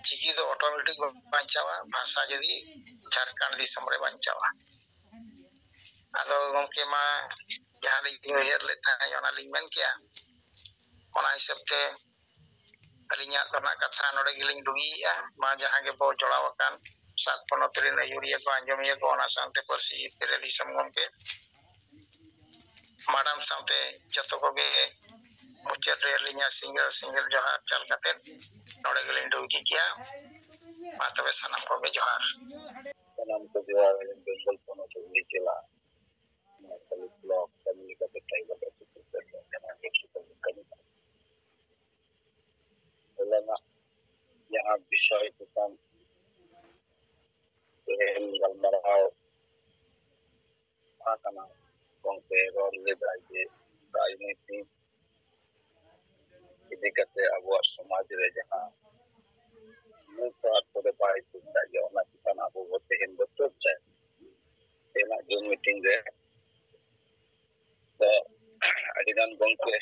ᱪᱤᱠᱤ ᱫᱚ ᱚᱴᱳᱢᱮᱴᱤᱠ ᱵᱟᱧᱪᱟᱣᱟ, ᱵᱷᱟᱥᱟ ᱡᱩᱫᱤ ᱡᱷᱟᱲᱠᱷᱚᱸᱰ ᱫᱤᱥᱚᱢ ᱨᱮ ᱵᱟᱧᱪᱟᱣᱟ᱾ ᱟᱫᱚ ᱜᱚᱢᱠᱮ ᱢᱟ ᱡᱟᱦᱟᱸ ᱞᱤᱧ ᱩᱭᱦᱟᱹᱨ ᱞᱮᱫ ᱛᱟᱦᱮᱸᱫ ᱚᱱᱟ ᱞᱤᱧ ᱢᱮᱱ ᱠᱮᱜᱼᱟ᱾ ᱚᱱᱟ ᱦᱤᱥᱟᱹᱵ ᱛᱮ ᱟᱹᱞᱤᱧᱟᱜ ᱫᱚ ᱱᱟᱜ ᱠᱟᱛᱷᱟ ᱱᱚᱰᱮ ᱜᱮᱞᱤᱧ ᱰᱩᱜᱤᱭᱮᱜᱼᱟ᱾ ᱢᱟ ᱡᱟᱦᱟᱸ ᱜᱮᱵᱚ ᱡᱚᱲᱟᱣ ᱟᱠᱟᱱ ᱥᱟᱛ ᱯᱚᱱᱚᱛ ᱨᱮᱱ ᱟᱹᱭᱩᱨᱤᱭᱟᱹ ᱠᱚ, ᱟᱸᱡᱚᱢᱤᱭᱟᱹ ᱠᱚ, ᱚᱱᱟ ᱥᱟᱶᱛᱮ ᱯᱟᱹᱨᱥᱤ ᱡᱤᱛᱠᱟᱹᱨᱤ ᱫᱤᱥᱚᱢ ᱜᱚᱢᱠᱮ ᱢᱟᱰᱟᱢ ᱥᱟᱶᱛᱮ ᱡᱚᱛᱚ ᱠᱚᱜᱮ ᱢᱩᱪᱟᱹᱫ ᱨᱮ ᱟᱹᱞᱤᱧᱟᱜ ᱥᱤᱸᱜᱟᱹᱲ ᱥᱤᱸᱜᱟᱹᱲ ᱡᱚᱦᱟᱨ ᱪᱟᱞ ᱠᱟᱛᱮ ᱱᱚᱰᱮ ᱜᱮᱞᱤᱧ ᱰᱩᱜᱤ ᱠᱮᱜᱼᱟ᱾ ᱢᱟ ᱛᱚᱵᱮ ᱥᱟᱱᱟᱢ ᱠᱚᱜᱮ ᱡᱚᱦᱟᱨ᱾ ᱥᱟᱱᱟᱢ ᱠᱚ ᱡᱚᱦᱟᱨ᱾ ᱟᱹᱞᱤᱧ ᱵᱮᱝᱜᱚᱞ ᱯᱚᱱᱚᱛ ᱦᱩᱜᱽᱞᱤ ᱡᱮᱞᱟ ᱱᱚᱣᱟ ᱠᱟᱹᱞᱤ ᱵᱞᱚᱠ ᱠᱟᱹᱢᱤ ᱞᱮᱠᱟᱛᱮ ᱴᱨᱟᱭᱵᱟᱞ ᱮᱥᱳᱥᱤᱭᱮᱥᱚᱱ ᱨᱮᱱᱟᱜ ᱡᱟᱦᱟᱸ ᱵᱤᱥᱚᱭ ᱪᱮᱛᱟᱱ ᱛᱮᱦᱮᱧ ᱜᱟᱞᱢᱟᱨᱟᱣ ᱟᱠᱟᱱᱟ, ᱜᱚᱢᱠᱮ ᱨᱚᱲ ᱞᱮᱫᱟᱭ ᱡᱮ ᱨᱟᱡᱽᱱᱤᱛᱤ ᱤᱫᱤ ᱠᱟᱛᱮ ᱟᱵᱚᱣᱟᱜ ᱥᱚᱢᱟᱡᱽ ᱨᱮ ᱡᱟᱦᱟᱸ ᱢᱩᱞ ᱯᱟᱲᱟᱜ ᱠᱚᱨᱮ ᱵᱟᱭ ᱴᱷᱤᱠ ᱠᱟᱜ ᱜᱮᱭᱟ, ᱚᱱᱟ ᱪᱮᱛᱟᱱ ᱟᱵᱚ ᱵᱚ ᱛᱮᱦᱮᱧ ᱵᱚ ᱪᱚᱨᱪᱟᱭᱟ᱾ ᱛᱮᱦᱮᱧᱟᱜ ᱡᱩᱢ ᱢᱤᱴᱤᱝ ᱨᱮ ᱫᱚ ᱟᱹᱰᱤ ᱟᱹᱰᱤᱜᱟᱱ ᱜᱚᱢᱠᱮ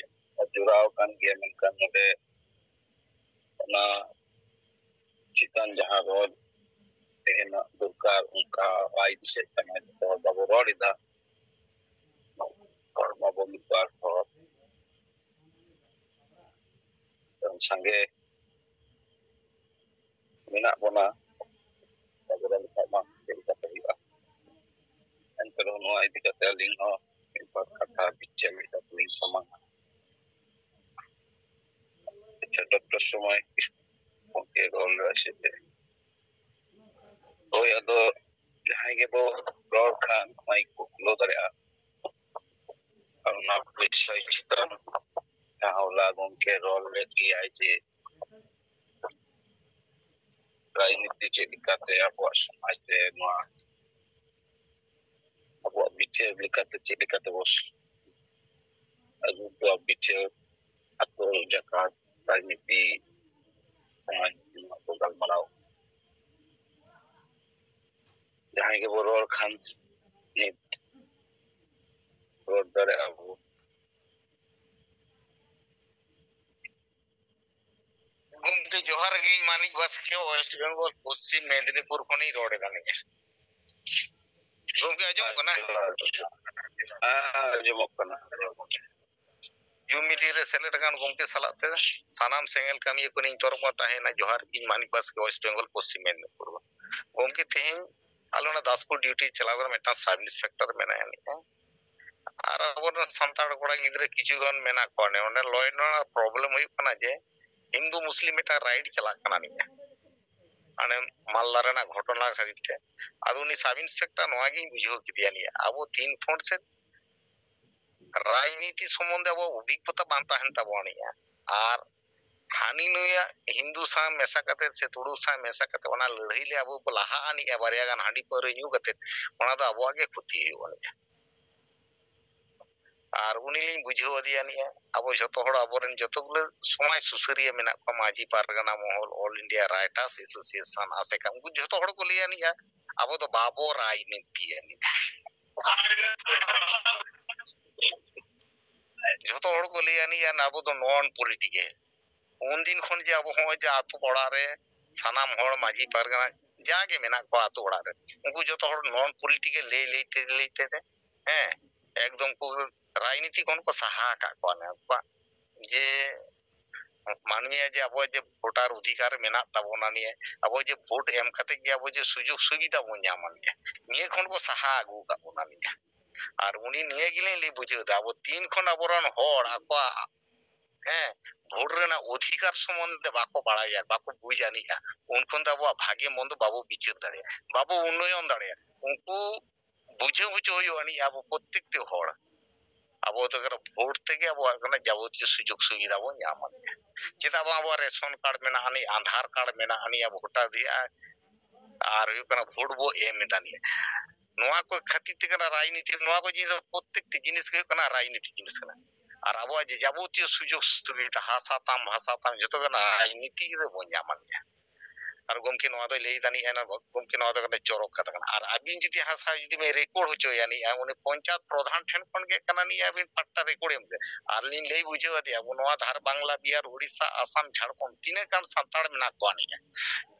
ᱡᱚᱲᱟᱣ ᱟᱠᱟᱱ ᱜᱮᱭᱟ, ᱢᱮᱱᱠᱷᱟᱱ ᱱᱚᱰᱮ ᱚᱱᱟ ᱪᱮᱛᱟᱱ ᱡᱟᱦᱟᱸ ᱨᱚᱲ ᱛᱟᱦᱮᱱᱟ ᱫᱚᱨᱠᱟᱨ, ᱚᱱᱠᱟ ᱵᱟᱭ ᱫᱤᱥᱟᱹᱜ ᱠᱟᱱᱟ᱾ ᱡᱚᱛᱚ ᱦᱚᱲ ᱵᱟᱵᱚ ᱨᱚᱲ ᱮᱫᱟ, ᱦᱚᱲ ᱢᱟᱵᱚ ᱢᱤᱫ ᱵᱟᱨ ᱦᱚᱲ ᱥᱟᱸᱜᱮ ᱢᱮᱱᱟᱜ ᱵᱚᱱᱟ, ᱵᱟᱵᱚ ᱨᱚᱲ ᱞᱮᱠᱷᱟᱱ ᱢᱟ ᱪᱮᱫ ᱞᱮᱠᱟᱛᱮ ᱦᱩᱭᱩᱜᱼᱟ? ᱮᱱᱛᱮ ᱨᱮᱦᱚᱸ ᱱᱚᱣᱟ ᱤᱫᱤ ᱠᱟᱛᱮ ᱟᱹᱞᱤᱧ ᱦᱚᱸ ᱢᱤᱫ ᱵᱟᱨ ᱠᱟᱛᱷᱟ ᱵᱤᱪᱟᱹᱨ ᱢᱤᱫ ᱵᱟᱨ ᱞᱤᱧ ᱥᱟᱢᱟᱝᱟ᱾ ᱟᱪᱪᱷᱟ, ᱰᱚᱠᱴᱚᱨ ᱥᱚᱢᱟᱭ ᱜᱚᱢᱠᱮ ᱨᱚᱲ ᱞᱮᱫᱟ ᱥᱮ ᱪᱮᱫ? ᱦᱳᱭ, ᱟᱫᱚ ᱡᱟᱦᱟᱸᱭ ᱜᱮᱵᱚ ᱨᱚᱲ ᱠᱷᱟᱱ ᱢᱟᱭᱤᱠ ᱠᱚ ᱠᱷᱩᱞᱟᱹᱣ ᱫᱟᱲᱮᱭᱟᱜᱼᱟ᱾ ᱟᱨ ᱚᱱᱟ ᱵᱤᱥᱚᱭ ᱪᱮᱛᱟᱱ ᱡᱟᱦᱟᱸ ᱦᱚᱞᱟ ᱜᱚᱢᱠᱮ ᱨᱚᱲ ᱞᱮᱫ ᱜᱮᱭᱟᱭ ᱡᱮ ᱨᱟᱡᱽᱱᱤᱛᱤ ᱪᱮᱫ ᱞᱮᱠᱟᱛᱮ ᱟᱵᱚᱣᱟᱜ ᱥᱚᱢᱟᱡᱽ ᱨᱮ ᱱᱚᱣᱟ ᱟᱵᱚᱣᱟᱜ ᱵᱤᱪᱟᱹᱨ ᱞᱮᱠᱟᱛᱮ ᱪᱮᱫ ᱞᱮᱠᱟᱛᱮ ᱵᱚ ᱟᱹᱜᱩ ᱠᱚᱣᱟ ᱵᱤᱪᱟᱹᱨ, ᱟᱛᱳ ᱡᱟᱠᱟᱛ, ᱨᱟᱡᱽᱱᱤᱛᱤ, ᱥᱚᱢᱟᱡᱽ, ᱱᱚᱣᱟ ᱠᱚ ᱜᱟᱞᱢᱟᱨᱟᱣ᱾ ᱡᱟᱦᱟᱸᱭ ᱜᱮᱵᱚ ᱨᱚᱲ ᱠᱷᱟᱱ ᱱᱤᱛ ᱨᱚᱲ ᱫᱟᱲᱮᱭᱟᱜᱼᱟ ᱵᱚ᱾ ᱜᱚᱢᱠᱮ ᱡᱚᱦᱟᱨ ᱜᱮ, ᱤᱧ ᱢᱟᱱᱤᱠ ᱵᱟᱥᱠᱮ, ᱳᱭᱮᱥᱴ ᱵᱮᱝᱜᱚᱞ ᱯᱚᱥᱪᱤᱢ ᱢᱮᱫᱤᱱᱤᱯᱩᱨ ᱠᱷᱚᱱᱤᱧ ᱨᱚᱲ ᱮᱫᱟ ᱱᱤᱭᱟᱹ᱾ ᱜᱚᱢᱠᱮ ᱟᱸᱡᱚᱢᱚᱜ ᱠᱟᱱᱟ? ᱦᱮᱸ, ᱟᱸᱡᱚᱢᱚᱜ ᱠᱟᱱᱟ᱾ ᱡᱩᱢ ᱢᱤᱴᱤᱝ ᱨᱮ ᱥᱮᱞᱮᱫ ᱟᱠᱟᱱ ᱜᱚᱢᱠᱮ ᱥᱟᱞᱟᱜ ᱛᱮ ᱥᱟᱱᱟᱢ ᱥᱮᱸᱜᱮᱞ ᱠᱟᱹᱢᱤᱭᱟᱹ ᱠᱚ ᱤᱧ ᱛᱚᱨᱚᱯ ᱯᱟᱦᱴᱟ ᱦᱮᱡ ᱮᱱᱟ ᱡᱚᱦᱟᱨ᱾ ᱤᱧ ᱢᱟᱱᱤᱠ ᱵᱟᱥᱠᱮ, ᱳᱭᱮᱥᱴ ᱵᱮᱝᱜᱚᱞ ᱯᱚᱥᱪᱤᱢ ᱢᱮᱫᱤᱱᱤᱯᱩᱨ᱾ ᱜᱚᱢᱠᱮ ᱛᱮᱦᱮᱧ ᱟᱞᱮ ᱚᱱᱟ ᱫᱟᱥᱯᱩᱨ ᱰᱤᱭᱩᱴᱤ ᱪᱟᱞᱟᱣ ᱠᱟᱱᱟ, ᱢᱤᱫᱴᱟᱝ ᱥᱟᱵ ᱤᱱᱥᱯᱮᱠᱴᱚᱨ ᱢᱮᱱᱟᱭᱟ ᱱᱤᱭᱟᱹ᱾ ᱟᱨ ᱟᱵᱚᱨᱮᱱ ᱥᱟᱱᱛᱟᱲ ᱠᱚᱲᱟ ᱜᱤᱫᱽᱨᱟᱹ ᱠᱤᱪᱷᱩ ᱜᱟᱱ ᱢᱮᱱᱟᱜ ᱠᱚᱣᱟ᱾ ᱚᱸᱰᱮ ᱞᱚ ᱮᱱᱰ ᱚᱨᱰᱟᱨ ᱯᱨᱚᱵᱞᱮᱢ ᱦᱩᱭᱩᱜ ᱠᱟᱱᱟ ᱡᱮ ᱦᱤᱱᱫᱩ ᱢᱩᱥᱞᱤᱢ ᱢᱤᱫᱴᱟᱝ ᱨᱟᱭᱤᱰ ᱪᱟᱞᱟᱜ ᱠᱟᱱᱟ ᱱᱤᱭᱟᱹ, ᱢᱟᱱᱮ ᱢᱟᱞᱫᱟ ᱨᱮᱱᱟᱜ ᱜᱷᱚᱴᱚᱱᱟ ᱠᱷᱟᱹᱛᱤᱨ ᱛᱮ᱾ ᱟᱫᱚ ᱩᱱᱤ ᱥᱟᱵ ᱤᱱᱥᱯᱮᱠᱴᱚᱨ ᱱᱚᱣᱟ ᱜᱤᱧ ᱵᱩᱡᱷᱟᱹᱣ ᱠᱮᱫᱮᱭᱟ, ᱱᱤᱭᱟᱹ ᱟᱵᱚ ᱛᱤᱱ ᱯᱷᱨᱚᱱᱴ ᱥᱮᱫ ᱨᱟᱡᱽᱱᱤᱛᱤ ᱥᱚᱢᱵᱚᱱᱫᱷᱮ ᱟᱵᱚᱣᱟᱜ ᱚᱵᱷᱤᱜᱽᱜᱚᱛᱟ ᱵᱟᱝ ᱛᱟᱦᱮᱱ ᱛᱟᱵᱚᱱᱟ ᱱᱤᱭᱟᱹ, ᱟᱨ ᱦᱟᱹᱱᱤ ᱱᱩᱭᱟᱜ ᱦᱤᱱᱫᱩ ᱥᱟᱶ ᱢᱮᱥᱟ ᱠᱟᱛᱮ ᱥᱮ ᱛᱩᱲᱩᱠ ᱥᱟᱶ ᱢᱮᱥᱟ ᱠᱟᱛᱮ ᱚᱱᱟ ᱞᱟᱹᱲᱦᱟᱹᱭ ᱞᱮ ᱟᱵᱚ ᱵᱚ ᱞᱟᱦᱟ ᱟᱱᱤᱡᱼᱟ, ᱵᱟᱨᱭᱟ ᱜᱟᱱ ᱦᱟᱺᱰᱤ ᱯᱟᱹᱣᱨᱟᱹ ᱧᱩ ᱠᱟᱛᱮ, ᱚᱱᱟ ᱫᱚ ᱟᱵᱚᱣᱟᱜ ᱜᱮ ᱠᱷᱚᱛᱤ ᱦᱩᱭᱩᱜ ᱟᱹᱱᱤᱡᱼᱟ᱾ ᱟᱨ ᱩᱱᱤ ᱞᱤᱧ ᱵᱩᱡᱷᱟᱹᱣ ᱟᱫᱮᱭᱟ ᱱᱤᱭᱟᱹ, ᱟᱵᱚ ᱡᱷᱚᱛᱚ ᱦᱚᱲ ᱟᱵᱚᱨᱮᱱ ᱡᱚᱛᱚ ᱜᱩᱞᱟᱹ ᱥᱚᱢᱟᱡᱽ ᱥᱩᱥᱟᱹᱨᱤᱭᱟᱹ ᱢᱮᱱᱟᱜ ᱠᱚᱣᱟ, Majhi Pargana Mahal, all India writers association, ᱟᱥᱮᱠᱟ, ᱩᱱᱠᱩ ᱡᱷᱚᱛᱚ ᱦᱚᱲ ᱠᱚ ᱞᱟᱹᱭᱟ ᱱᱤᱭᱟᱹ, ᱟᱵᱚ ᱫᱚ ᱵᱟᱵᱚ ᱨᱟᱡᱽᱱᱤᱛᱤᱭᱟ ᱱᱤᱭᱟᱹ᱾ ᱡᱷᱚᱛᱚ ᱦᱚᱲ ᱠᱚ ᱞᱟᱹᱭᱟ ᱱᱤᱭᱟᱹ ᱟᱵᱚ ᱫᱚ ᱱᱚᱱ ᱯᱚᱞᱤᱴᱤᱠᱮᱞ᱾ ᱩᱱᱫᱤᱱ ᱠᱷᱚᱱ ᱡᱮ ᱟᱵᱚ ᱦᱚᱸᱜᱼᱚᱭ ᱡᱮ ᱟᱛᱳ ᱯᱟᱲᱟ ᱨᱮ ᱥᱟᱱᱟᱢ ᱦᱚᱲ ᱢᱟᱹᱡᱷᱤ ᱯᱟᱨᱜᱟᱱᱟ ᱡᱟᱜᱮ ᱢᱮᱱᱟᱜ ᱠᱚᱣᱟ ᱟᱛᱳ ᱚᱲᱟᱜ ᱨᱮ, ᱩᱱᱠᱩ ᱡᱚᱛᱚ ᱦᱚᱲ ᱱᱚᱱ ᱯᱚᱞᱤᱴᱤᱠᱮᱞ ᱞᱟᱹᱭ ᱞᱟᱹᱭ ᱛᱮ, ᱞᱟᱹᱭ ᱛᱮ, ᱦᱮᱸ, ᱮᱠᱫᱚᱢ ᱠᱚ ᱨᱟᱡᱽᱱᱤᱛᱤ ᱠᱷᱚᱱ ᱠᱚ ᱥᱟᱦᱟ ᱟᱠᱟᱫ ᱠᱚᱣᱟ᱾ ᱩᱱᱠᱩᱣᱟᱜ ᱡᱮ ᱢᱟᱹᱱᱢᱤᱭᱟᱜ ᱡᱮ ᱟᱵᱚᱣᱟᱜ ᱡᱮ ᱵᱷᱳᱴᱟᱨ ᱚᱫᱷᱤᱠᱟᱨ ᱢᱮᱱᱟᱜ ᱛᱟᱵᱚᱱᱟ, ᱱᱤᱭᱟᱹ ᱟᱵᱚ ᱡᱮ ᱵᱷᱳᱴ ᱮᱢ ᱠᱟᱛᱮ ᱜᱮ ᱟᱵᱚ ᱡᱮ ᱥᱩᱡᱳᱜᱽ ᱥᱩᱵᱤᱫᱷᱟ ᱵᱚᱱ ᱧᱟᱢᱟ, ᱱᱤᱭᱟᱹ, ᱱᱤᱭᱟᱹ ᱠᱷᱚᱱ ᱠᱚ ᱥᱟᱦᱟ ᱟᱹᱜᱩ ᱟᱠᱟᱫ ᱵᱚᱱᱟ᱾ ᱱᱤᱭᱟᱹ ᱟᱨ ᱩᱱᱤ ᱱᱤᱭᱟᱹ ᱜᱮᱞᱤᱧ ᱞᱟᱹᱭ ᱵᱩᱡᱷᱟᱹᱣ ᱮᱫᱟ, ᱟᱵᱚ ᱛᱤᱱ ᱠᱷᱚᱱ ᱟᱵᱚᱨᱮᱱ ᱦᱚᱲ ᱟᱠᱚᱣᱟᱜ, ᱦᱮᱸ, ᱵᱷᱳᱴ ᱨᱮᱱᱟᱜ ᱚᱫᱷᱤᱠᱟᱨ ᱥᱚᱢᱚᱱᱫᱷᱮ ᱵᱟᱠᱚ ᱵᱟᱲᱟᱭᱟ, ᱵᱟᱠᱚ ᱵᱩᱡᱽ ᱟᱹᱱᱤᱡᱼᱟ, ᱩᱱ ᱠᱷᱚᱱ ᱫᱚ ᱟᱵᱚᱣᱟᱜ ᱵᱷᱟᱜᱮ ᱢᱚᱱᱫᱚ ᱵᱟᱵᱚ ᱵᱤᱪᱟᱹᱨ ᱫᱟᱲᱮᱭᱟᱜᱼᱟ, ᱵᱟᱵᱚ ᱩᱱᱱᱚᱭᱚᱱ ᱫᱟᱲᱮᱭᱟᱜᱼᱟ᱾ ᱩᱱᱠᱩ ᱵᱩᱡᱷᱟᱹᱣ ᱦᱚᱪᱚ ᱦᱩᱭᱩᱜ ᱟᱹᱱᱤᱡ ᱟᱵᱚ ᱯᱨᱚᱛᱛᱮᱠᱴᱤ ᱦᱚᱲ᱾ ᱟᱵᱚ ᱫᱚ ᱠᱟᱱᱟ ᱵᱷᱳᱴ ᱛᱮᱜᱮ ᱟᱵᱚᱣᱟᱜ ᱠᱟᱱᱟ ᱡᱟᱵᱚᱛᱤᱭᱚ ᱥᱩᱡᱳᱜᱽ ᱥᱩᱵᱤᱫᱷᱟ ᱵᱚᱱ ᱧᱟᱢᱟ᱾ ᱪᱮᱫᱟᱜ ᱵᱟᱝ ᱟᱵᱚᱣᱟᱜ ᱨᱮᱥᱚᱱ ᱠᱟᱨᱰ ᱢᱮᱱᱟᱜ ᱟᱹᱱᱤᱡ, ᱟᱫᱷᱟᱨ ᱠᱟᱨᱰ ᱢᱮᱱᱟᱜ ᱟᱹᱱᱤᱡ, ᱟᱵᱚ ᱵᱷᱳᱴᱟᱨ ᱫᱤᱭᱟ ᱟᱨ ᱦᱩᱭᱩᱜ ᱠᱟᱱᱟ ᱵᱷᱳᱴ ᱵᱚ ᱮᱢ ᱮᱫᱟ ᱱᱤᱭᱟᱹ᱾ ᱱᱚᱣᱟ ᱠᱚ ᱠᱷᱟᱹᱛᱤᱨ ᱛᱮ ᱠᱟᱱᱟ ᱨᱟᱡᱽᱱᱤᱛᱤ, ᱱᱚᱣᱟ ᱠᱚ ᱡᱤᱱᱤᱥ ᱫᱚ ᱯᱨᱚᱛᱛᱮᱠᱴᱤ ᱡᱤᱱᱤᱥ ᱜᱮ ᱦᱩᱭᱩᱜ ᱠᱟᱱᱟ ᱨᱟᱡᱽᱱᱤᱛᱤ ᱡᱤᱱᱤᱥ ᱠᱟᱱᱟ᱾ ᱟᱨ ᱟᱵᱚᱣᱟᱜ ᱡᱮ ᱡᱟᱵᱚᱛᱤᱭᱚ ᱥᱩᱡᱳᱜᱽ ᱥᱩᱵᱤᱫᱷᱟ, ᱦᱟᱥᱟ ᱛᱟᱢ, ᱵᱷᱟᱥᱟ ᱛᱟᱢ, ᱡᱚᱛᱚ ᱠᱟᱱᱟ ᱨᱟᱡᱽᱱᱤᱛᱤ ᱨᱮᱵᱚᱱ ᱧᱟᱢᱟ ᱱᱤᱭᱟᱹ᱾ ᱟᱨ ᱜᱚᱢᱠᱮ ᱱᱚᱣᱟ ᱫᱚᱭ ᱞᱟᱹᱭ ᱫᱟᱲᱮᱭᱟᱜᱼᱟ, ᱜᱚᱢᱠᱮ ᱱᱚᱣᱟ ᱫᱚ ᱠᱟᱱᱟ ᱪᱚᱨᱚᱠ ᱠᱟᱛᱷᱟ ᱠᱟᱱᱟ᱾ ᱟᱨ ᱟᱹᱵᱤᱱ ᱡᱩᱫᱤ ᱦᱟᱥᱟ ᱡᱩᱫᱤ ᱵᱤᱱ ᱨᱮᱠᱚᱨᱰ ᱦᱚᱪᱚᱭᱟ ᱱᱤᱭᱟᱹ, ᱩᱱᱤ ᱯᱚᱧᱪᱟᱭᱮᱛ ᱯᱨᱚᱫᱷᱟᱱ ᱴᱷᱮᱱ ᱠᱷᱚᱱ ᱜᱮ ᱠᱟᱱᱟ ᱱᱤᱭᱟᱹ ᱟᱹᱵᱤᱱ ᱯᱟᱴᱴᱟ ᱨᱮᱠᱚᱨᱰ ᱮᱢ ᱛᱮ᱾ ᱟᱨ ᱞᱤᱧ ᱞᱟᱹᱭ ᱵᱩᱡᱷᱟᱹᱣ ᱟᱫᱮᱭᱟ, ᱟᱵᱚ ᱱᱚᱣᱟ ᱫᱷᱟᱨ ᱵᱟᱝᱞᱟ, ᱵᱤᱦᱟᱨ, ᱩᱲᱤᱥᱥᱟ, ᱟᱥᱟᱢ, ᱡᱷᱟᱲᱠᱷᱚᱸᱰ ᱛᱤᱱᱟᱹᱜ ᱜᱟᱱ ᱥᱟᱱᱛᱟᱲ ᱢᱮᱱᱟᱜ ᱠᱚᱣᱟ ᱱᱤᱭᱟᱹ᱾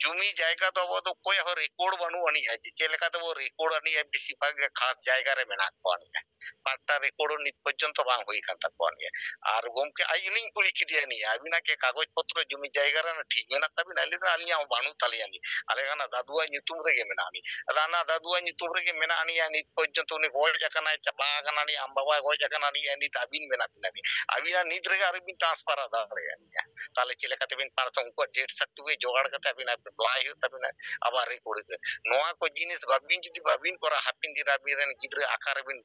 ᱡᱩᱢᱤ ᱡᱟᱭᱜᱟ ᱫᱚ ᱟᱵᱚ ᱫᱚ ᱚᱠᱚᱭᱟᱜ ᱦᱚᱸ ᱨᱮᱠᱚᱨᱰ ᱵᱟᱹᱱᱩᱜ ᱟᱹᱱᱤᱡᱼᱟ, ᱡᱮ ᱪᱮᱫ ᱞᱮᱠᱟ ᱛᱮᱵᱚ ᱨᱮᱠᱚᱨᱰ ᱟᱹᱱᱤᱡᱼᱟ, ᱵᱮᱥᱤᱨ ᱵᱷᱟᱜᱽ ᱜᱮ ᱠᱷᱟᱥ ᱡᱟᱭᱜᱟ ᱨᱮ ᱢᱮᱱᱟᱜ ᱠᱚᱣᱟ ᱱᱤᱭᱟᱹ᱾ ᱯᱟᱴᱴᱟ ᱨᱮᱠᱚᱨᱰ ᱱᱤᱛ ᱯᱚᱨᱡᱚᱱᱛᱚ ᱵᱟᱝ ᱦᱩᱭ ᱟᱠᱟᱱ ᱛᱟᱠᱚᱣᱟ ᱱᱤᱭᱟᱹ᱾ ᱟᱨ ᱜᱚᱢᱠᱮ ᱟᱡ ᱞᱤᱧ ᱠᱩᱞᱤ ᱠᱮᱫᱮᱭᱟ ᱱᱤᱭᱟᱹ, "ᱟᱹᱵᱤᱱᱟᱜ ᱠᱤ ᱠᱟᱜᱚᱡᱽ ᱯᱚᱛᱨᱚ ᱡᱩᱢᱤ ᱡᱟᱭᱜᱟ ᱨᱮᱱᱟᱜ ᱴᱷᱤᱠ ᱢᱮᱱᱟᱜ ᱛᱟᱹᱵᱤᱱᱟ?" ᱟᱹᱞᱤᱧ ᱫᱚ, "ᱟᱹᱞᱤᱧᱟᱜ ᱦᱚᱸ ᱵᱟᱹᱱᱩᱜ ᱛᱟᱹᱞᱤᱧᱟ ᱱᱤᱭᱟᱹ, ᱟᱞᱮ ᱦᱟᱱᱟ ᱫᱟᱫᱩᱣᱟᱜ ᱧᱩᱛᱩᱢ ᱨᱮᱜᱮ ᱢᱮᱱᱟᱜᱼᱟ ᱱᱤᱭᱟᱹ᱾" ᱟᱫᱚ ᱦᱟᱱᱟ ᱫᱟᱫᱩᱣᱟᱜ ᱧᱩᱛᱩᱢ ᱨᱮᱜᱮ ᱢᱮᱱᱟᱜᱼᱟ ᱱᱤᱭᱟᱹ, ᱱᱤᱛ ᱯᱚᱨᱡᱚᱱᱛᱚ ᱩᱱᱤ ᱜᱚᱡ ᱟᱠᱟᱱᱟᱭ, ᱪᱟᱵᱟ ᱟᱠᱟᱱᱟ ᱱᱤᱭᱟᱹ, ᱟᱢ ᱵᱟᱵᱟᱭ ᱜᱚᱡ ᱟᱠᱟᱱᱟ ᱱᱤᱭᱟᱹ, ᱱᱤᱛ ᱟᱹᱵᱤᱱ ᱢᱮᱱᱟᱜ ᱵᱤᱱᱟ ᱱᱤᱭᱟᱹ, ᱟᱹᱵᱤᱱᱟᱜ ᱱᱤᱛ ᱨᱮᱜᱮ ᱟᱹᱣᱨᱤ ᱵᱤᱱ transfer ᱫᱟᱲᱮᱭᱟᱜᱼᱟ ᱱᱤᱭᱟᱹ᱾ ᱛᱟᱦᱚᱞᱮ ᱪᱮᱫ ᱞᱮᱠᱟᱛᱮ ᱵᱤᱱ transfer? ᱩᱱᱠᱩᱣᱟᱜ death certificate ᱡᱚᱜᱟᱲ ᱠᱟᱛᱮ ᱟᱹᱵᱤᱱ apply ᱦᱩᱭᱩᱜ ᱛᱟᱹᱵᱤᱱᱟ, ᱟᱵᱟᱨ ᱨᱮᱠᱚᱨᱰ ᱦᱩᱭᱩᱜ ᱛᱟᱹᱵᱤᱱᱟ᱾ ᱱᱚᱣᱟ ᱠᱚ ᱡᱤᱱᱤᱥ ᱵᱟᱹᱵᱤᱱ, ᱡᱩᱫᱤ ᱵᱟᱹᱵᱤᱱ ᱠᱚᱨᱟᱣᱟ, ᱦᱟᱯᱮᱱ ᱫᱤᱱ ᱨᱮ ᱟᱹᱵᱤᱱ ᱨᱮᱱ ᱜᱤᱫᱽᱨᱟᱹ ᱟᱠᱟ ᱨᱮᱵᱤᱱ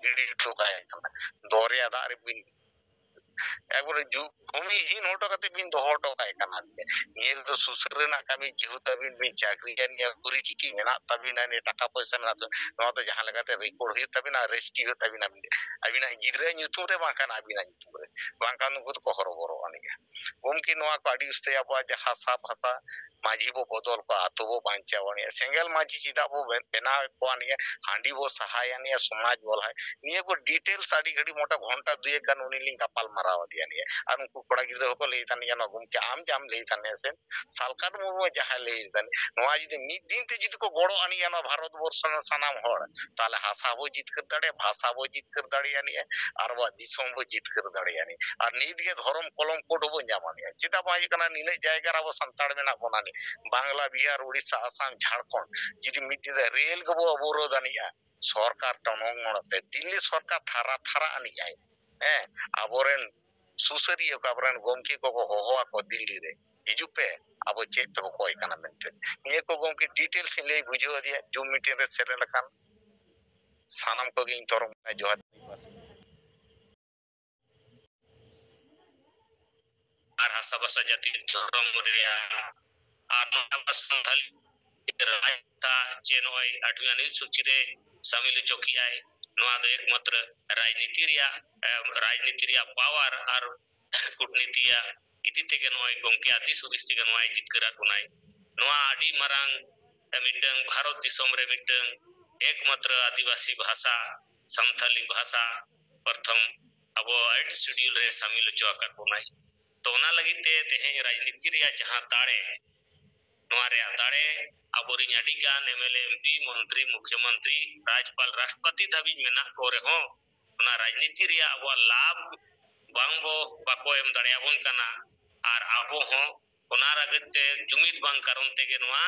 ᱜᱤᱰᱤ ᱦᱚᱴᱚ ᱠᱟᱭ ᱠᱟᱱᱟ? ᱫᱚᱨᱭᱟ ᱫᱟᱜ ᱨᱮᱵᱤᱱ ᱮᱠᱵᱟᱨᱮ ᱡᱩ-, ᱵᱷᱩᱢᱤᱦᱤᱱ ᱦᱚᱴᱚ ᱠᱟᱛᱮ ᱵᱤᱱ ᱫᱚᱦᱚ ᱦᱚᱴᱚ ᱠᱟᱭ ᱠᱟᱱᱟ᱾ ᱱᱤᱭᱟᱹ ᱫᱚ ᱥᱩᱥᱟᱹᱨ ᱨᱮᱱᱟᱜ ᱠᱟᱹᱢᱤ, ᱡᱮᱦᱮᱛᱩ ᱟᱹᱵᱤᱱ ᱵᱤᱱ ᱪᱟᱹᱠᱨᱤᱭᱟ, ᱱᱤᱭᱟᱹ ᱯᱚᱨᱤᱪᱤᱛᱤ ᱢᱮᱱᱟᱜ ᱛᱟᱹᱵᱤᱱᱟ, ᱱᱤᱭᱟᱹ ᱴᱟᱠᱟ ᱯᱚᱭᱥᱟ ᱢᱮᱱᱟᱜ ᱛᱟᱹᱵᱤᱱᱟ, ᱱᱚᱣᱟ ᱫᱚ ᱡᱟᱦᱟᱸ ᱞᱮᱠᱟᱛᱮ ᱨᱮᱠᱚᱨᱰ ᱦᱩᱭᱩᱜ ᱛᱟᱹᱵᱤᱱᱟ, ᱨᱮᱡᱤᱥᱴᱨᱤ ᱦᱩᱭᱩᱜ ᱛᱟᱹᱵᱤᱱᱟ, ᱟᱹᱵᱤᱱᱟᱜ ᱜᱤᱫᱽᱨᱟᱹ ᱧᱩᱛᱩᱢ ᱨᱮ ᱵᱟᱝᱠᱷᱟᱱ ᱟᱹᱵᱤᱱᱟᱜ ᱧᱩᱛᱩᱢ ᱨᱮ, ᱵᱟᱝᱠᱷᱟᱱ ᱩᱱᱠᱩ ᱫᱚᱠᱚ ᱦᱚᱨᱚᱵᱚᱨᱚᱜᱼᱟ᱾ ᱱᱤᱭᱟᱹ ᱜᱚᱢᱠᱮ, ᱱᱚᱣᱟ ᱠᱚ ᱟᱹᱰᱤ ᱩᱥᱛᱟᱹᱭ ᱟᱵᱚᱣᱟᱜ ᱡᱟᱦᱟᱸ ᱦᱟᱥᱟ ᱵᱷᱟᱥᱟ ᱢᱟᱹᱡᱷᱤ ᱵᱚ ᱵᱚᱫᱚᱞ ᱠᱚᱣᱟ, ᱟᱛᱳ ᱵᱚ ᱵᱟᱧᱪᱟᱣ ᱟᱱᱤᱡᱼᱟ, ᱥᱮᱸᱜᱮᱞ ᱢᱟᱹᱡᱷᱤ ᱪᱮᱫᱟᱜ ᱵᱚ ᱵᱮ-, ᱵᱮᱱᱟᱣᱮᱫ ᱠᱚᱣᱟ, ᱱᱤᱭᱟᱹ ᱦᱟᱺᱰᱤ ᱵᱚ ᱥᱟᱦᱟᱭᱟ, ᱱᱤᱭᱟᱹ ᱥᱚᱢᱟᱡᱽ ᱵᱚ ᱞᱟᱦᱟᱭᱟ, ᱱᱤᱭᱟᱹ ᱠᱚ ᱰᱤᱴᱮᱞᱥ ᱟᱹᱰᱤ ᱜᱷᱟᱹᱲᱤᱡ ᱢᱚᱴᱟ ᱜᱷᱚᱱᱴᱟ ᱫᱩᱭᱮᱠ ᱜᱟᱱ ᱩᱱᱤ ᱞᱤᱧ ᱜᱟᱯᱟᱞ ᱢᱟᱨᱟᱣ ᱟᱫᱮᱭᱟ ᱱᱤᱭᱟᱹ᱾ ᱟᱨ ᱩᱱᱠᱩ ᱠᱚᱲᱟ ᱜᱤᱫᱽᱨᱟᱹ ᱦᱚᱸᱠᱚ ᱞᱟᱹᱭ ᱫᱟ ᱱᱤᱭᱟᱹ, ᱱᱚᱣᱟ ᱜᱚᱢᱠᱮ ᱟᱢ ᱡᱟᱢ ᱞᱟᱹᱭ ᱫᱟ ᱱᱤᱭᱟᱹ ᱥᱮ ᱥᱟᱞᱠᱷᱟᱱ ᱢᱩᱨᱢᱩ ᱡᱟᱦᱟᱸᱭ ᱞᱟᱹᱭ ᱫᱟ, ᱱᱚᱣᱟ ᱡᱩᱫᱤ ᱢᱤᱫ ᱫᱤᱱ ᱛᱮ ᱡᱩᱫᱤ ᱠᱚ ᱜᱚᱲᱚ ᱟᱱᱤᱡᱼᱟ ᱱᱚᱣᱟ ᱵᱷᱟᱨᱚᱛ ᱵᱚᱨᱥᱚ ᱨᱮᱱ ᱥᱟᱱᱟᱢ ᱦᱚᱲ, ᱛᱟᱦᱞᱮ ᱦᱟᱥᱟ ᱵᱚ ᱡᱤᱛᱠᱟᱹᱨ ᱫᱟᱲᱮᱭᱟᱜᱼᱟ, ᱵᱷᱟᱥᱟ ᱵᱚ ᱡᱤᱛᱠᱟᱹᱨ ᱫᱟᱲᱮᱭᱟᱜᱼᱟ ᱱᱤᱭᱟᱹ, ᱟᱨ ᱟᱵᱚᱣᱟᱜ ᱫᱤᱥᱚᱢ ᱵᱚ ᱡᱤᱛᱠᱟᱹᱨ ᱫᱟᱲᱮᱭᱟᱜᱼᱟ ᱱᱤᱭᱟᱹ᱾ ᱟᱨ ᱱᱤᱛ ᱜᱮ ᱫᱷᱚᱨᱚᱢ ᱠᱚᱞᱚᱢ ᱠᱳᱰ ᱦᱚᱸᱵᱚ ᱧᱟᱢᱟ ᱱᱤᱭᱟᱹ᱾ ᱪᱮᱫᱟᱜ ᱵᱟᱝ ᱦᱩᱭᱩᱜ ᱠᱟᱱᱟ? ᱱᱤᱱᱟᱹᱜ ᱡᱟᱭᱜᱟ ᱨᱮ ᱟᱵᱚ ᱥᱟᱱᱛᱟᱲ ᱢᱮᱱᱟᱜ ᱵᱚᱱᱟ ᱱᱤᱭᱟᱹ, ᱵᱟᱝᱞᱟ, ᱵᱤᱦᱟᱨ, ᱩᱲᱤᱥᱥᱟ, ᱟᱥᱟᱢ, ᱡᱷᱟᱲᱠᱷᱚᱸᱰ, ᱡᱩᱫᱤ ᱢᱤᱫ ᱫᱤᱱ ᱨᱮ ᱨᱮᱞ ᱜᱮᱵᱚ ᱚᱵᱚᱨᱳᱫᱷ ᱟᱱᱤᱡᱼᱟ, ᱥᱚᱨᱠᱟᱨ ᱴᱚᱱᱚᱝ ᱢᱚᱲᱚᱛᱮ ᱫᱤᱞᱞᱤ ᱥᱚᱨᱠᱟᱨ ᱛᱷᱟᱨᱟ ᱛᱷᱟᱨᱟ ᱟᱱᱤᱡ ᱟᱭ᱾ ᱦᱮᱸ, ᱟᱵᱚᱨᱮᱱ ᱥᱩᱥᱟᱹᱨᱤᱭᱟᱹ ᱠᱚ, ᱟᱵᱚᱨᱮᱱ ᱜᱚᱢᱠᱮ ᱠᱚᱠᱚ ᱦᱚᱦᱚ ᱟᱠᱚ ᱫᱤᱞᱞᱤ ᱨᱮ, ᱦᱤᱡᱩᱜ ᱯᱮ, ᱟᱵᱚ ᱪᱮᱫ ᱛᱮᱵᱚ ᱠᱚᱭ ᱠᱟᱱᱟ ᱢᱮᱱᱛᱮ᱾ ᱱᱤᱭᱟᱹ ᱠᱚ ᱜᱚᱢᱠᱮ ᱰᱤᱴᱮᱞᱥ ᱤᱧ ᱞᱟᱹᱭ ᱵᱩᱡᱷᱟᱹᱣ ᱟᱫᱮᱭᱟ ᱡᱩᱢ ᱢᱤᱴᱤᱝ ᱨᱮ ᱥᱮᱞᱮᱫ ᱟᱠᱟᱱ ᱥᱟᱱᱟᱢ ᱠᱚᱜᱮ ᱤᱧ ᱛᱚᱨᱚᱯ ᱠᱷᱚᱱᱟᱜ ᱡᱚᱦᱟᱨ᱾ ᱟᱨ ᱦᱟᱥᱟ ᱵᱷᱟᱥᱟ ᱡᱟᱹᱛᱤ ᱫᱷᱚᱨᱚᱢ ᱨᱮᱭᱟᱜ ᱟᱨ ᱱᱚᱣᱟ ᱟᱵᱚ ᱥᱟᱱᱛᱟᱞᱤ ᱨᱟᱡᱽ ᱪᱮ ᱱᱚᱜᱼᱚᱭ ᱟᱴᱷᱣᱤ ᱚᱱᱩᱥᱩᱪᱤ ᱨᱮ ᱥᱟᱢᱤᱞ ᱦᱚᱪᱚ ᱠᱮᱜᱼᱟᱭ᱾ ᱱᱚᱣᱟ ᱫᱚ ᱮᱠᱢᱟᱛᱨᱚ ᱨᱟᱡᱽᱱᱤᱛᱤ ᱨᱮᱭᱟᱜ, ᱮ, ᱨᱟᱡᱽᱱᱤᱛᱤ ᱨᱮᱭᱟᱜ ᱯᱟᱣᱟᱨ ᱟᱨ ᱠᱩᱴᱱᱤᱛᱤᱭᱟᱜ ᱤᱫᱤ ᱛᱮᱜᱮ ᱱᱚᱜᱼᱚᱭ ᱜᱚᱢᱠᱮᱭᱟᱜ ᱫᱤᱥ ᱦᱩᱫᱤᱥ ᱛᱮᱜᱮ ᱱᱚᱣᱟᱭ ᱡᱤᱛᱠᱟᱹᱨᱟᱫ ᱵᱚᱱᱟᱭ᱾ ᱱᱚᱣᱟ ᱟᱹᱰᱤ ᱢᱟᱨᱟᱝ, ᱮ, ᱢᱤᱫᱴᱟᱝ ᱵᱷᱟᱨᱚᱛ ᱫᱤᱥᱚᱢ ᱨᱮ ᱢᱤᱫᱴᱟᱝ ᱮᱠᱢᱟᱛᱨᱚ ᱟᱹᱫᱤᱵᱟᱹᱥᱤ ᱵᱷᱟᱥᱟ, ᱥᱟᱱᱛᱟᱞᱤ ᱵᱷᱟᱥᱟ ᱯᱨᱚᱛᱷᱚᱢ ᱟᱵᱚ ᱮᱭᱤᱴ ᱥᱤᱰᱤᱭᱩᱞ ᱨᱮ ᱥᱟᱢᱤᱞ ᱦᱚᱪᱚ ᱟᱠᱟᱫ ᱵᱚᱱᱟᱭ᱾ ᱛᱚ ᱚᱱᱟ ᱞᱟᱹᱜᱤᱫ ᱛᱮ ᱛᱮᱦᱮᱧ ᱨᱟᱡᱽᱱᱤᱛᱤ ᱨᱮᱭᱟᱜ ᱡᱟᱦᱟᱸ ᱫᱟᱲᱮ, ᱱᱚᱣᱟ ᱨᱮᱭᱟᱜ ᱫᱟᱲᱮ ᱟᱵᱚᱨᱤᱧ ᱟᱹᱰᱤ ᱜᱟᱱ M L A, M P, ᱢᱚᱱᱛᱨᱤ, ᱢᱩᱠᱷᱭᱟᱹᱢᱚᱱᱛᱨᱤ, ᱨᱟᱡᱽᱯᱟᱞ, ᱨᱟᱥᱴᱨᱚᱯᱚᱛᱤ ᱫᱷᱟᱹᱵᱤᱡ ᱢᱮᱱᱟᱜ ᱠᱚ ᱨᱮᱦᱚᱸ, ᱚᱱᱟ ᱨᱟᱡᱽᱱᱤᱛᱤ ᱨᱮᱭᱟᱜ ᱟᱵᱚᱣᱟᱜ ᱞᱟᱵᱷ ᱵᱟᱝ ᱵᱚ, ᱵᱟᱠᱚ ᱮᱢ ᱫᱟᱲᱮᱭᱟᱵᱚᱱ ᱠᱟᱱᱟ᱾ ᱟᱨ ᱟᱵᱚ ᱦᱚᱸ ᱚᱱᱟ ᱞᱟᱹᱜᱤᱫ ᱛᱮ ᱡᱩᱢᱤᱫ ᱵᱟᱝ ᱠᱟᱨᱚᱱ ᱛᱮᱜᱮ ᱱᱚᱣᱟ,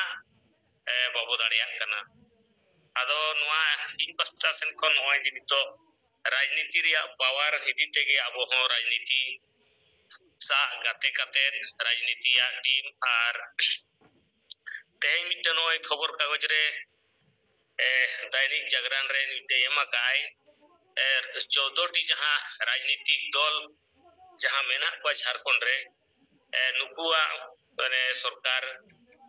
ᱮ, ᱵᱟᱵᱚ ᱫᱟᱲᱮᱭᱟᱜ ᱠᱟᱱᱟ᱾ ᱟᱫᱚ ᱱᱚᱣᱟ ᱤᱧ ᱯᱟᱥᱴᱟ ᱥᱮᱱ ᱠᱷᱚᱱ ᱱᱚᱜᱼᱚᱭ ᱡᱮ ᱱᱤᱛᱚᱜ ᱨᱟᱡᱽᱱᱤᱛᱤ ᱨᱮᱭᱟᱜ ᱯᱟᱣᱟᱨ ᱤᱫᱤ ᱛᱮᱜᱮ ᱟᱵᱚ ᱦᱚᱸ ᱨᱟᱡᱽᱱᱤᱛᱤ ᱥᱟᱶ ᱜᱟᱛᱮ ᱠᱟᱛᱮᱫ ᱨᱟᱡᱽᱱᱤᱛᱤᱭᱟᱜ ᱴᱤᱢ ᱟᱨ ᱛᱮᱦᱮᱧ ᱢᱤᱫᱴᱮᱱ ᱱᱚᱜᱼᱚᱭ ᱠᱷᱚᱵᱚᱨ ᱠᱟᱜᱚᱡᱽ ᱨᱮ, ᱮ, ᱫᱟᱭᱱᱤᱠ ᱡᱟᱜᱽᱨᱟᱱ ᱨᱮ ᱢᱤᱫᱴᱮᱱ ᱮᱢ ᱟᱠᱟᱫᱼᱟᱭ, ᱮ, ᱪᱳᱫᱽᱫᱳ ᱴᱤ ᱡᱟᱦᱟᱸ ᱨᱟᱡᱽᱱᱤᱛᱤᱠ ᱫᱚᱞ ᱡᱟᱦᱟᱸ ᱢᱮᱱᱟᱜ ᱠᱚᱣᱟ ᱡᱷᱟᱲᱠᱷᱚᱸᱰ ᱨᱮ, ᱮ, ᱱᱩᱠᱩᱣᱟᱜ, ᱢᱟᱱᱮ, ᱥᱚᱨᱠᱟᱨ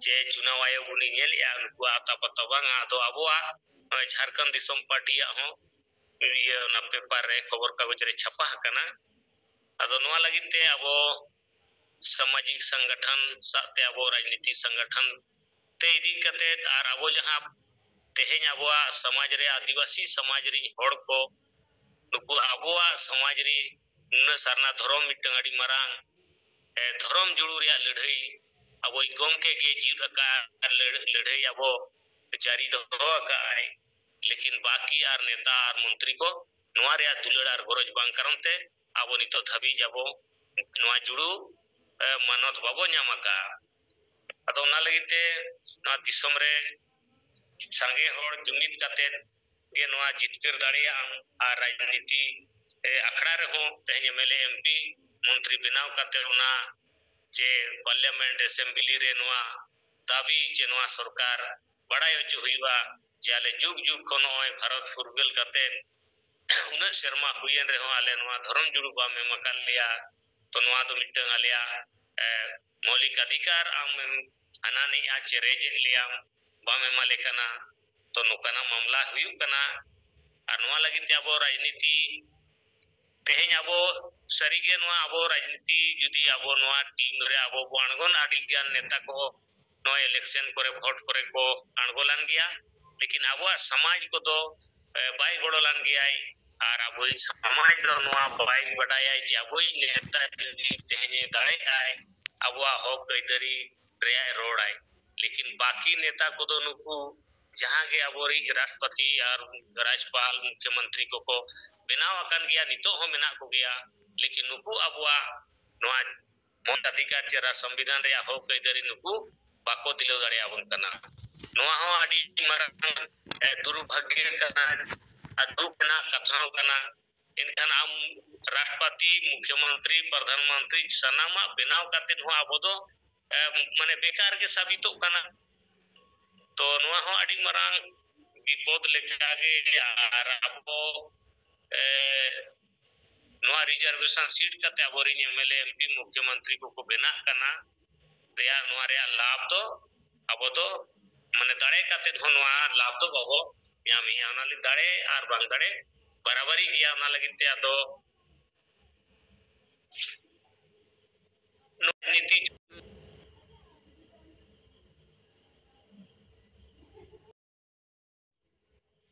ᱪᱮ ᱪᱩᱱᱟᱣ ᱟᱭᱳᱜᱽ ᱩᱱᱤ ᱧᱮᱞᱮᱜᱼᱟ, ᱱᱩᱠᱩᱣᱟᱜ ᱟᱛᱟ ᱯᱟᱛᱟ ᱵᱟᱝᱟ᱾ ᱟᱫᱚ ᱟᱵᱚᱣᱟᱜ ᱱᱚᱜᱼᱚᱭ ᱡᱷᱟᱲᱠᱷᱚᱸᱰ ᱫᱤᱥᱚᱢ ᱯᱟᱨᱴᱤᱭᱟᱜ ᱦᱚᱸ ᱤᱭᱟᱹ ᱚᱱᱟ ᱯᱮᱯᱟᱨ ᱨᱮ, ᱠᱷᱚᱵᱚᱨ ᱠᱟᱜᱚᱡᱽ ᱨᱮ ᱪᱷᱟᱯᱟ ᱟᱠᱟᱱᱟ᱾ ᱟᱫᱚ ᱱᱚᱣᱟ ᱞᱟᱹᱜᱤᱫ ᱛᱮ ᱟᱵᱚ ᱥᱟᱢᱟᱡᱤᱠ ᱥᱚᱝᱜᱚᱴᱷᱚᱱ ᱥᱟᱶᱛᱮ ᱟᱵᱚ ᱨᱟᱡᱽᱱᱤᱛᱤ ᱥᱚᱝᱜᱚᱴᱷᱚᱱ ᱛᱮ ᱤᱫᱤ ᱠᱟᱛᱮ ᱟᱨ ᱟᱵᱚ ᱡᱟᱦᱟᱸ ᱛᱮᱦᱮᱧ ᱟᱵᱚᱣᱟᱜ ᱥᱚᱢᱟᱡᱽ ᱨᱮ ᱟᱹᱫᱤᱵᱟᱹᱥᱤ ᱥᱚᱢᱟᱡᱽ ᱨᱤᱱ ᱦᱚᱲ ᱠᱚ ᱱᱩᱠᱩ ᱟᱵᱚᱣᱟᱜ ᱥᱚᱢᱟᱡᱽ ᱨᱮ ᱱᱩᱱᱟᱹᱜ ᱥᱟᱨᱱᱟ ᱫᱷᱚᱨᱚᱢ ᱢᱤᱫᱴᱟᱝ ᱟᱹᱰᱤ ᱢᱟᱨᱟᱝ, ᱮ, ᱫᱷᱚᱨᱚᱢ ᱡᱩᱲᱩ ᱨᱮᱭᱟᱜ ᱞᱟᱹᱲᱦᱟᱹᱭ ᱟᱵᱚᱭᱤᱡ ᱜᱚᱢᱠᱮ ᱜᱮ ᱡᱤᱣᱤᱫ ᱟᱠᱟᱫ ᱟᱨ ᱞᱟᱹᱲ-, ᱞᱟᱹᱲᱦᱟᱹᱭ ᱟᱵᱚ ᱡᱟᱹᱨᱤ ᱫᱚᱦᱚ ᱟᱠᱟᱫ ᱟᱭ᱾ ᱞᱮᱠᱤᱱ ᱵᱟᱹᱠᱤ ᱟᱨ ᱱᱮᱛᱟ ᱟᱨ ᱢᱚᱱᱛᱨᱤ ᱠᱚ ᱱᱚᱣᱟ ᱨᱮᱭᱟᱜ ᱫᱩᱞᱟᱹᱲ ᱟᱨ ᱜᱚᱨᱚᱡᱽ ᱵᱟᱝ ᱠᱟᱨᱚᱱ ᱛᱮ ᱟᱵᱚ ᱱᱤᱛᱚᱜ ᱫᱷᱟᱹᱵᱤᱡ ᱟᱵᱚ ᱱᱚᱣᱟ ᱡᱩᱲᱩ, ᱮ, ᱢᱟᱱᱚᱛ ᱵᱟᱵᱚ ᱧᱟᱢ ᱟᱠᱟᱫᱼᱟ᱾ ᱟᱫᱚ ᱚᱱᱟ ᱞᱟᱹᱜᱤᱫ ᱛᱮ ᱱᱚᱣᱟ ᱫᱤᱥᱚᱢ ᱨᱮ ᱥᱟᱸᱜᱮ ᱦᱚᱲ ᱡᱩᱢᱤᱫ ᱠᱟᱛᱮ ᱜᱮ ᱱᱚᱣᱟ ᱡᱤᱛᱠᱟᱹᱨ ᱫᱟᱲᱮᱭᱟᱜ ᱟᱢ᱾ ᱟᱨ ᱨᱟᱡᱽᱱᱤᱛᱤ, ᱮ, ᱟᱠᱷᱲᱟ ᱨᱮᱦᱚᱸ ᱛᱮᱦᱮᱧ M L A, M P, ᱢᱚᱱᱛᱨᱤ ᱵᱮᱱᱟᱣ ᱠᱟᱛᱮ ᱚᱱᱟ ᱡᱮ ᱯᱟᱨᱞᱤᱭᱟᱢᱮᱱᱴ, ᱮᱥᱮᱢᱵᱞᱤ ᱨᱮ ᱱᱚᱣᱟ ᱫᱟᱹᱵᱤ ᱡᱮ ᱱᱚᱣᱟ ᱥᱚᱨᱠᱟᱨ ᱵᱟᱲᱟᱭ ᱦᱚᱪᱚ ᱦᱩᱭᱩᱜᱼᱟ ᱡᱮ ᱟᱞᱮ ᱡᱩᱜᱽ ᱡᱩᱜᱽ ᱠᱷᱚᱱ ᱱᱚᱜᱼᱚᱭ ᱵᱷᱟᱨᱚᱛ ᱯᱷᱩᱨᱜᱟᱹᱞ ᱠᱟᱛᱮ ᱩᱱᱟᱹᱜ ᱥᱮᱨᱢᱟ ᱦᱩᱭᱮᱱ ᱨᱮᱦᱚᱸ ᱟᱞᱮ ᱱᱚᱣᱟ ᱫᱷᱚᱨᱚᱢ ᱡᱩᱲᱩ ᱵᱟᱢ ᱮᱢ ᱟᱠᱟᱫ ᱞᱮᱭᱟ᱾ ᱛᱚ ᱱᱚᱣᱟ ᱫᱚ ᱢᱤᱫᱴᱟᱝ ᱟᱞᱮᱭᱟᱜ, ᱮ, ᱢᱳᱣᱞᱤᱠ ᱚᱫᱷᱤᱠᱟᱨ, ᱟᱢᱮᱢ ᱦᱟᱱᱟ ᱱᱤᱭᱟ ᱪᱮᱨᱮᱡᱮᱫ ᱞᱮᱭᱟᱢ, ᱵᱟᱢ ᱮᱢᱟᱞᱮ ᱠᱟᱱᱟ᱾ ᱛᱚ ᱱᱚᱝᱠᱟᱱᱟᱜ ᱢᱟᱢᱞᱟ ᱦᱩᱭᱩᱜ ᱠᱟᱱᱟ᱾ ᱟᱨ ᱱᱚᱣᱟ ᱞᱟᱹᱜᱤᱫ ᱛᱮ ᱟᱵᱚ ᱨᱟᱡᱽᱱᱤᱛᱤ ᱛᱮᱦᱮᱧ ᱟᱵᱚ ᱥᱟᱹᱨᱤᱜᱮ ᱱᱚᱣᱟ ᱟᱵᱚ ᱨᱟᱡᱽᱱᱤᱛᱤ ᱡᱩᱫᱤ ᱟᱵᱚ ᱱᱚᱣᱟ ᱴᱤᱢ ᱨᱮ ᱟᱵᱚ ᱵᱚ ᱟᱬᱜᱚᱱ, ᱟᱹᱰᱤ ᱜᱟᱱ ᱱᱮᱛᱟ ᱠᱚ ᱱᱚᱣᱟ ᱤᱞᱮᱠᱥᱚᱱ ᱠᱚᱨᱮ ᱵᱷᱳᱴ ᱠᱚᱨᱮ ᱠᱚ ᱟᱬᱜᱚ ᱞᱮᱱ ᱜᱮᱭᱟ, ᱞᱮᱠᱤᱱ ᱟᱵᱚᱣᱟᱜ ᱥᱚᱢᱟᱡᱽ ᱠᱚᱫᱚ, ᱮ, ᱵᱟᱭ ᱜᱚᱲᱚ ᱞᱮᱱ ᱜᱮᱭᱟᱭ᱾ ᱟᱨ ᱟᱵᱚᱭᱤᱡ ᱥᱚᱢᱟᱡᱽ ᱫᱚ ᱱᱚᱣᱟ ᱵᱟᱭ ᱵᱟᱰᱟᱭᱟ ᱡᱮ ᱟᱵᱚᱭᱤᱡ ᱱᱮᱛᱟ ᱡᱩᱫᱤ ᱛᱮᱦᱮᱧᱮ ᱫᱟᱲᱮᱭᱟᱜᱼᱟᱭ, ᱟᱵᱚᱣᱟᱜ ᱦᱚᱠ ᱟᱹᱭᱫᱟᱹᱨᱤ ᱨᱮᱭᱟᱜ ᱮ ᱨᱚᱲᱟᱭ᱾ ᱞᱮᱠᱤᱱ ᱵᱟᱹᱠᱤ ᱱᱮᱛᱟ ᱠᱚᱫᱚ ᱱᱩᱠᱩ ᱡᱟᱦᱟᱸ ᱜᱮ ᱟᱵᱚᱨᱤᱡ ᱨᱟᱥᱴᱨᱚᱯᱚᱛᱤ ᱟᱨ ᱨᱟᱡᱽᱯᱟᱞ, ᱢᱩᱠᱷᱭᱚᱢᱚᱱᱛᱨᱤ ᱠᱚᱠᱚ ᱵᱮᱱᱟᱣ ᱟᱠᱟᱱ ᱜᱮᱭᱟ, ᱱᱤᱛᱚᱜ ᱦᱚᱸ ᱢᱮᱱᱟᱜ ᱠᱚᱜᱮᱭᱟ, ᱞᱮᱠᱤᱱ ᱱᱩᱠᱩ ᱟᱵᱚᱣᱟᱜ ᱱᱚᱣᱟ ᱢᱚᱛ ᱚᱫᱷᱤᱠᱟᱨ ᱪᱮ ᱨᱟᱡᱽ ᱥᱚᱝᱵᱤᱫᱷᱟᱱ ᱨᱮᱭᱟᱜ ᱦᱚᱠ ᱟᱹᱭᱫᱟᱹᱨᱤ ᱱᱩᱠᱩ ᱵᱟᱠᱚ ᱫᱤᱞᱟᱹᱣ ᱫᱟᱲᱮᱭᱟᱵᱚᱱ ᱠᱟᱱᱟ᱾ ᱱᱚᱣᱟ ᱦᱚᱸ ᱟᱹᱰᱤ ᱢᱟᱨᱟᱝ, ᱮ, ᱫᱩᱨᱵᱷᱟᱜᱽᱭᱚ ᱠᱟᱱᱟ ᱟᱨ ᱫᱩᱠ ᱨᱮᱱᱟᱜ ᱠᱟᱛᱷᱟ ᱦᱚᱸ ᱠᱟᱱᱟ᱾ ᱮᱱᱠᱷᱟᱱ ᱟᱢ ᱨᱟᱥᱴᱨᱚᱯᱚᱛᱤ, ᱢᱩᱠᱷᱭᱚᱢᱚᱱᱛᱨᱤ, ᱯᱨᱚᱫᱷᱟᱱ ᱢᱚᱱᱛᱨᱤ ᱥᱟᱱᱟᱢᱟᱜ ᱵᱮᱱᱟᱣ ᱠᱟᱛᱮᱫ ᱦᱚᱸ ᱟᱵᱚ ᱫᱚ, ᱮ, ᱢᱟᱱᱮ ᱵᱮᱠᱟᱨ ᱜᱮ ᱥᱟᱵᱤᱛᱚᱜ ᱠᱟᱱᱟ᱾ ᱛᱚ ᱱᱚᱣᱟ ᱦᱚᱸ ᱟᱹᱰᱤ ᱢᱟᱨᱟᱝ ᱵᱤᱯᱚᱫ ᱞᱮᱠᱟᱜᱮ᱾ ᱟᱨ ᱟᱵᱚ, ᱮ, ᱱᱚᱣᱟ reservation seat ᱠᱟᱛᱮ ᱟᱵᱚᱨᱮᱱ M L A, M P, ᱢᱩᱠᱷᱭᱚᱢᱚᱱᱛᱨᱤ ᱠᱚᱠᱚ ᱵᱮᱱᱟᱜ ᱠᱟᱱᱟ, ᱨᱮᱭᱟᱜ, ᱱᱚᱣᱟ ᱨᱮᱭᱟᱜ ᱞᱟᱵᱷ ᱫᱚ ᱟᱵᱚ ᱫᱚ, ᱢᱟᱱᱮ, ᱫᱟᱲᱮ ᱠᱟᱛᱮ ᱦᱚᱸ ᱱᱚᱣᱟ ᱞᱟᱵᱷ ᱫᱚ ᱵᱟᱵᱚ ᱧᱟᱢᱮᱜᱼᱟ᱾ ᱚᱱᱟ ᱞᱟᱹᱜᱤᱫ ᱫᱟᱲᱮ ᱟᱨ ᱵᱟᱝ ᱫᱟᱲᱮ ᱵᱟᱨᱟᱵᱟᱨᱤ ᱜᱮᱭᱟ᱾ ᱚᱱᱟ ᱞᱟᱹᱜᱤᱫ ᱛᱮ ᱟᱫᱚ ᱱᱚᱣᱟ ᱱᱤᱛᱤ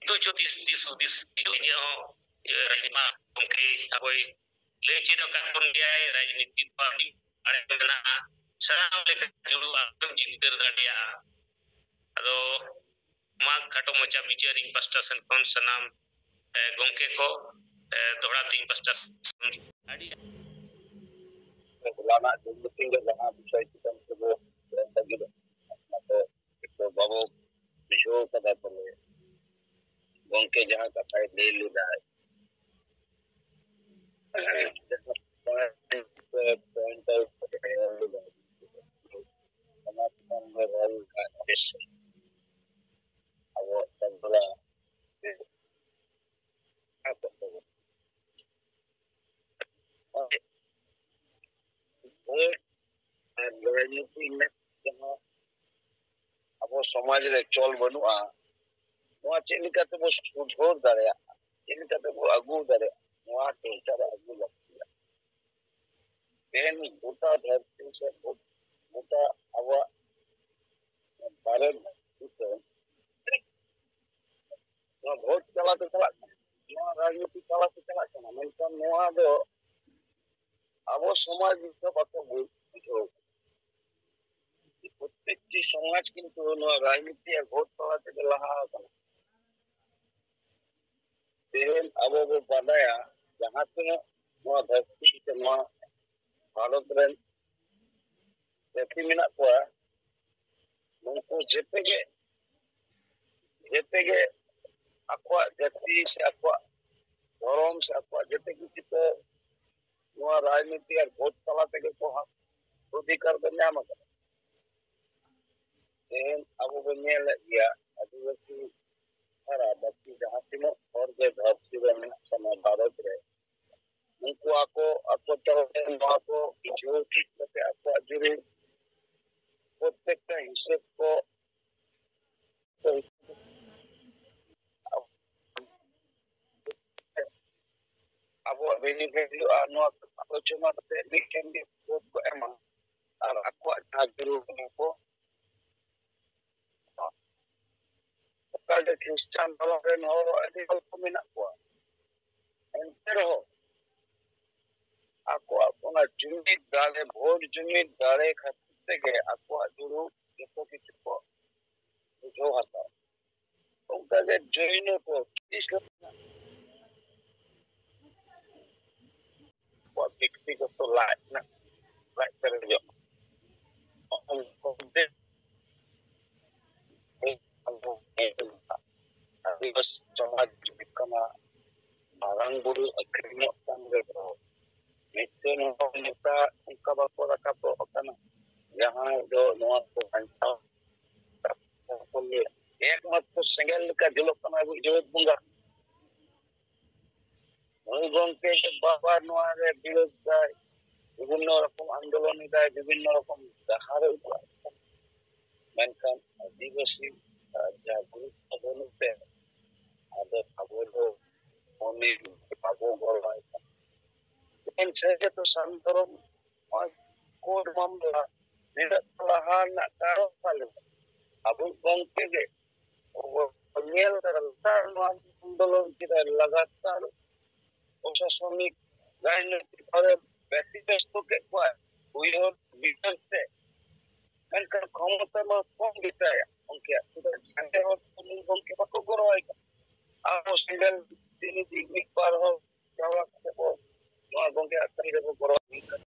ᱫᱚ ᱡᱚ ᱫᱤᱥ, ᱫᱤᱥ ᱦᱩᱫᱤᱥ ᱤᱧᱟᱹᱜ ᱦᱚᱸ, ᱤᱭᱟᱹ, ᱨᱟᱡᱽᱱᱤᱛᱤ ᱢᱟ ᱜᱚᱢᱠᱮ ᱟᱵᱚᱭ ᱞᱟᱹᱭ ᱪᱮᱫ ᱟᱠᱟᱫ ᱵᱚᱱ ᱜᱮᱭᱟᱭ, ᱨᱟᱡᱽᱱᱤᱛᱤ ᱫᱚ ᱟᱹᱰᱤ ᱟᱲᱮ ᱢᱮᱱᱟᱜᱼᱟ, ᱥᱟᱱᱟᱢ ᱞᱮᱠᱟ ᱡᱩᱲᱩ ᱟᱢᱮᱢ ᱡᱤᱛᱠᱟᱹᱨ ᱫᱟᱲᱮᱭᱟᱜᱼᱟ᱾ ᱟᱫᱚ ᱢᱟ ᱠᱷᱟᱴᱚ ᱢᱟᱪᱷᱟ ᱵᱤᱪᱟᱹᱨ ᱤᱧ ᱯᱟᱥᱴᱟ ᱥᱮᱱ ᱠᱷᱚᱱ ᱥᱟᱱᱟᱢ, ᱮ, ᱜᱚᱢᱠᱮ ᱠᱚ, ᱮ, ᱫᱚᱦᱲᱟ ᱛᱮ ᱤᱧ ᱯᱟᱥᱴᱟ ᱥᱮᱱ ᱠᱷᱚᱱ ᱟᱹᱰᱤ ᱦᱚᱞᱟᱱᱟᱜ ᱫᱩᱨᱱᱤᱛᱤ ᱜᱮ ᱡᱟᱦᱟᱸ ᱵᱤᱥᱚᱭ ᱪᱮᱛᱟᱱ ᱛᱮᱵᱚ ᱞᱟᱹᱜᱤᱫᱚᱜ ᱠᱟᱱᱟ, ᱚᱱᱟ ᱫᱚ ᱵᱟᱵᱚ ᱵᱩᱡᱷᱟᱹᱣ ᱠᱟᱫᱟ ᱵᱚᱞᱮ ᱜᱚᱢᱠᱮ ᱡᱟᱦᱟᱸ ᱠᱟᱛᱷᱟᱭ ᱞᱟᱹᱭ ᱞᱮᱫᱟᱭ᱾ ᱚᱱᱟ ᱪᱮᱛᱟᱱ ᱨᱮ ᱨᱚᱲ ᱨᱮᱱᱟᱜ ᱚᱵᱚᱥᱥᱳᱭ ᱟᱵᱚ ᱥᱟᱱᱛᱟᱲᱟᱜ ᱵᱷᱳᱴ ᱟᱨ ᱨᱟᱡᱽᱱᱤᱛᱤ ᱨᱮᱱᱟᱜ ᱡᱟᱦᱟᱸ ᱟᱵᱚ ᱥᱚᱢᱟᱡᱽ ᱨᱮ ᱪᱚᱞ ᱵᱟᱹᱱᱩᱜᱼᱟ, ᱱᱚᱣᱟ ᱪᱮᱫ ᱞᱮᱠᱟ ᱛᱮᱵᱚ ᱥᱩᱫᱷᱟᱹᱨ ᱫᱟᱲᱮᱭᱟᱜᱼᱟ, ᱪᱮᱫ ᱞᱮᱠᱟ ᱛᱮᱵᱚ ᱟᱹᱜᱩ ᱫᱟᱲᱮᱭᱟᱜᱼᱟ, ᱱᱚᱣᱟ ᱪᱚᱨᱪᱟ ᱨᱮ ᱟᱹᱜᱩ ᱞᱟᱹᱠᱛᱤᱭᱟ᱾ ᱛᱮᱦᱮᱧ ᱜᱚᱴᱟ ᱫᱷᱟᱹᱨᱛᱤ ᱥᱮ ᱜᱚᱴᱟ ᱟᱵᱚᱣᱟᱜ ᱵᱷᱟᱨᱚᱛ ᱫᱤᱥᱚᱢ ᱱᱚᱣᱟ ᱵᱷᱳᱴ ᱛᱟᱞᱟᱛᱮ ᱪᱟᱞᱟᱜ ᱠᱟᱱᱟ, ᱱᱚᱣᱟ ᱨᱟᱡᱽᱱᱤᱛᱤ ᱛᱟᱞᱟᱛᱮ ᱪᱟᱞᱟᱜ ᱠᱟᱱᱟ, ᱢᱮᱱᱠᱷᱟᱱ ᱱᱚᱣᱟ ᱫᱚ ᱟᱵᱚ ᱥᱚᱢᱟᱡᱽ ᱫᱚ ᱵᱟᱠᱚ ᱵᱩᱡᱽ ᱵᱩᱡᱷᱟᱹᱣ ᱠᱟᱱᱟ᱾ ᱯᱨᱚᱛᱮᱠᱴᱤ ᱥᱚᱢᱟᱡᱽ ᱠᱤᱱᱛᱩ ᱱᱚᱣᱟ ᱨᱟᱡᱽᱱᱤᱛᱤ ᱟᱨ ᱵᱷᱳᱴ ᱛᱟᱞᱟ ᱛᱮᱜᱮ ᱞᱟᱦᱟ ᱟᱠᱟᱱᱟ᱾ ᱛᱮᱦᱮᱧ ᱟᱵᱚ ᱵᱚ ᱵᱟᱰᱟᱭᱟ, ᱡᱟᱦᱟᱸ ᱛᱤᱱᱟᱹᱜ ᱱᱚᱣᱟ ᱫᱷᱟᱹᱨᱛᱤ ᱥᱮ ᱱᱚᱣᱟ ᱵᱷᱟᱨᱚᱛ ᱨᱮᱱ ᱡᱟᱹᱛᱤ ᱢᱮᱱᱟᱜ ᱠᱚᱣᱟ, ᱱᱩᱠᱩ ᱡᱮᱛᱮ ᱜᱮ, ᱡᱮᱛᱮ ᱜᱮ ᱟᱠᱚᱣᱟᱜ ᱡᱟᱹᱛᱤ ᱥᱮ ᱟᱠᱚᱣᱟᱜ ᱫᱷᱚᱨᱚᱢ ᱥᱮ ᱟᱠᱚᱣᱟᱜ ᱡᱮᱛᱮ ᱠᱤᱪᱷᱩ ᱠᱚ ᱱᱚᱣᱟ ᱨᱟᱡᱽᱱᱤᱛᱤ ᱟᱨ ᱵᱷᱳᱴ ᱛᱟᱞᱟ ᱛᱮᱜᱮ ᱠᱚ ᱦᱟᱸᱜ ᱚᱫᱷᱤᱠᱟᱨ ᱠᱚ ᱧᱟᱢ ᱟᱠᱟᱫᱟ᱾ ᱛᱮᱦᱮᱧ ᱟᱵᱚ ᱵᱚᱱ ᱧᱮᱞᱮᱫ ᱜᱮᱭᱟ, ᱟᱹᱫᱤᱵᱟᱹᱥᱤ ᱪᱷᱟᱲᱟ ᱵᱟᱹᱠᱤ ᱡᱟᱦᱟᱸ ᱛᱤᱱᱟᱹᱜ ᱦᱚᱲ ᱜᱮ ᱫᱷᱟᱹᱨᱛᱤ ᱨᱮ ᱢᱮᱱᱟᱜ ᱵᱚᱱᱟ ᱵᱷᱟᱨᱚᱛ ᱨᱮ, ᱩᱱᱠᱩ ᱟᱠᱚ ᱟᱠᱚ ᱛᱟᱞᱟᱨᱮ ᱱᱚᱣᱟ ᱠᱚ ᱵᱩᱡᱷᱟᱹᱣ ᱴᱷᱤᱠ ᱠᱟᱛᱮ ᱟᱠᱚᱣᱟᱜ ᱡᱩᱫᱤ ᱯᱨᱚᱛᱮᱠᱴᱟ ᱦᱤᱥᱟᱹᱵ ᱠᱚ ᱟᱵᱚᱣᱟᱜ ᱵᱮᱱᱤᱯᱷᱤᱴ ᱦᱩᱭᱩᱜᱼᱟ, ᱱᱚᱣᱟ ᱟᱞᱳᱪᱚᱱᱟ ᱠᱟᱛᱮ ᱢᱤᱫᱴᱮᱱ ᱜᱮ ᱵᱷᱳᱴ ᱠᱚ ᱮᱢᱟ ᱟᱨ ᱟᱠᱚᱣᱟᱜ ᱡᱟᱦᱟᱸ ᱡᱟᱹᱨᱩᱲ ᱠᱟᱱᱟ ᱠᱚ ᱚᱠᱟᱨᱮ ᱠᱷᱨᱤᱥᱴᱟᱱ ᱫᱷᱚᱨᱚᱢ ᱨᱮᱱ ᱦᱚᱲ ᱟᱹᱰᱤ ᱦᱚᱲ ᱠᱚ ᱢᱮᱱᱟᱜ ᱠᱚᱣᱟ, ᱮᱱᱛᱮ ᱨᱮᱦᱚᱸ ᱟᱠᱚᱣᱟᱜ ᱚᱱᱟ ᱡᱩᱢᱤᱫ ᱫᱟᱲᱮ, ᱵᱷᱳᱴ ᱡᱩᱢᱤᱫ ᱫᱟᱲᱮ ᱠᱷᱟᱹᱛᱤᱨ ᱛᱮᱜᱮ ᱟᱠᱚᱣᱟᱜ ᱫᱩᱲᱩᱵ ᱡᱚᱛᱚ ᱠᱤᱪᱷᱩ ᱠᱚ ᱵᱩᱡᱷᱟᱹᱣ ᱦᱟᱛᱟᱣᱟ᱾ ᱚᱱᱠᱟᱜᱮ ᱡᱚᱭᱱᱚ ᱠᱚ ᱛᱤᱥ ᱟᱠᱚᱣᱟᱜ ᱵᱮᱠᱛᱤᱜᱚᱛᱚ ᱞᱟᱡ ᱨᱮᱱᱟᱜ ᱞᱟᱡ ᱯᱮᱨᱮᱡᱚᱜ ᱟᱹᱫᱤᱵᱟᱹᱥᱤ ᱥᱚᱢᱟᱡᱽ ᱦᱩᱭᱩᱜ ᱠᱟᱱᱟ᱾ ᱢᱟᱨᱟᱝ ᱵᱩᱨᱩ ᱟᱹᱠᱷᱨᱤᱧᱚᱜ ᱠᱟᱱ ᱨᱮᱦᱚᱸ ᱢᱤᱫᱴᱮᱱ ᱦᱚᱸ ᱱᱮᱛᱟ ᱚᱱᱠᱟ ᱵᱟᱠᱚ ᱨᱟᱠᱟᱵᱚᱜ ᱠᱟᱱᱟ ᱡᱟᱦᱟᱸᱭ ᱫᱚ ᱱᱚᱣᱟ ᱠᱚ ᱵᱟᱧᱪᱟᱣ ᱮᱠᱢᱟᱛᱨᱚ ᱥᱮᱸᱜᱮᱞ ᱞᱮᱠᱟ ᱡᱩᱞᱩᱜ ᱠᱟᱱᱟ ᱟᱵᱚ ᱡᱮᱜᱮᱛ ᱵᱚᱸᱜᱟ᱾ ᱱᱩᱭ ᱜᱚᱢᱠᱮ ᱜᱮ ᱵᱟᱨ ᱵᱟᱨ ᱱᱚᱣᱟ ᱨᱮ ᱵᱤᱨᱳᱫ ᱫᱟᱭ, ᱵᱤᱵᱷᱤᱱᱱᱚ ᱨᱚᱠᱚᱢ ᱟᱱᱫᱳᱞᱚᱱ ᱮᱫᱟᱭ, ᱵᱤᱵᱷᱤᱱᱱᱚ ᱨᱚᱠᱚᱢ ᱰᱟᱦᱟᱨ ᱮ ᱩᱫᱩᱜ ᱟᱭ ᱠᱟᱱᱟ᱾ ᱢᱮᱱᱠᱷᱟᱱ ᱟᱹᱫᱤᱵᱟᱹᱥᱤ ᱡᱟᱜᱽᱨᱩᱠ ᱵᱟᱹᱱᱩᱜ ᱛᱮ ᱟᱫᱚ ᱟᱵᱚ ᱫᱚ ᱩᱱᱤ ᱵᱟᱵᱚ ᱜᱚᱲᱚ ᱟᱭ ᱠᱟᱱᱟ᱾ ᱮᱱ ᱥᱮ ᱡᱚᱛᱚ ᱥᱟᱱᱛᱟᱲ ᱱᱚᱣᱟ ᱠᱳᱨᱴ ᱢᱟᱢᱞᱟ ᱱᱤᱱᱟᱹᱜ ᱞᱟᱦᱟ ᱨᱮᱱᱟᱜ ᱠᱟᱨᱚᱱ ᱚᱠᱟ ᱞᱮᱠᱟ? ᱟᱵᱚ ᱜᱚᱢᱠᱮ ᱜᱮ ᱧᱮᱞ ᱠᱟᱫᱟ, ᱞᱟᱛᱟᱨ ᱱᱚᱣᱟ ᱟᱱᱫᱳᱞᱚᱱ ᱠᱮᱫᱟᱭ, ᱞᱟᱜᱟᱛᱟᱨ ᱯᱨᱚᱥᱟᱥᱚᱱᱤᱠ ᱨᱟᱡᱽᱱᱳᱭᱛᱤᱠ ᱵᱷᱟᱵᱮ ᱵᱮᱛᱤᱜᱨᱚᱥᱛᱚ ᱠᱮᱫ ᱠᱚᱣᱟᱭ ᱩᱭᱦᱟᱹᱨ ᱵᱤᱪᱟᱹᱨ ᱛᱮ᱾ ᱢᱮᱱᱠᱷᱟᱱ ᱠᱷᱚᱢᱚᱛᱟ ᱢᱟ ᱠᱚᱢ ᱜᱮᱛᱟᱭᱟ ᱩᱱᱠᱩᱭᱟᱜ, ᱪᱮᱫᱟᱜ ᱥᱟᱸᱜᱮ ᱦᱚᱲ ᱠᱚ ᱱᱩᱭ ᱜᱚᱢᱠᱮ ᱵᱟᱠᱚ ᱜᱚᱲᱚ ᱟᱭ ᱠᱟᱱᱟ᱾ ᱟᱨ ᱥᱮᱸᱜᱮᱞ ᱛᱤᱱᱤ ᱫᱤᱱ ᱢᱤᱫ ᱵᱟᱨ ᱦᱚᱲ ᱡᱟᱣᱨᱟ ᱠᱟᱛᱮ ᱵᱚ ᱱᱚᱣᱟ ᱜᱚᱢᱠᱮᱭᱟᱜ ᱠᱟᱹᱢᱤ ᱨᱮᱵᱚ ᱜᱚᱲᱚ ᱟᱹᱜᱩᱭ ᱠᱟᱱᱟ᱾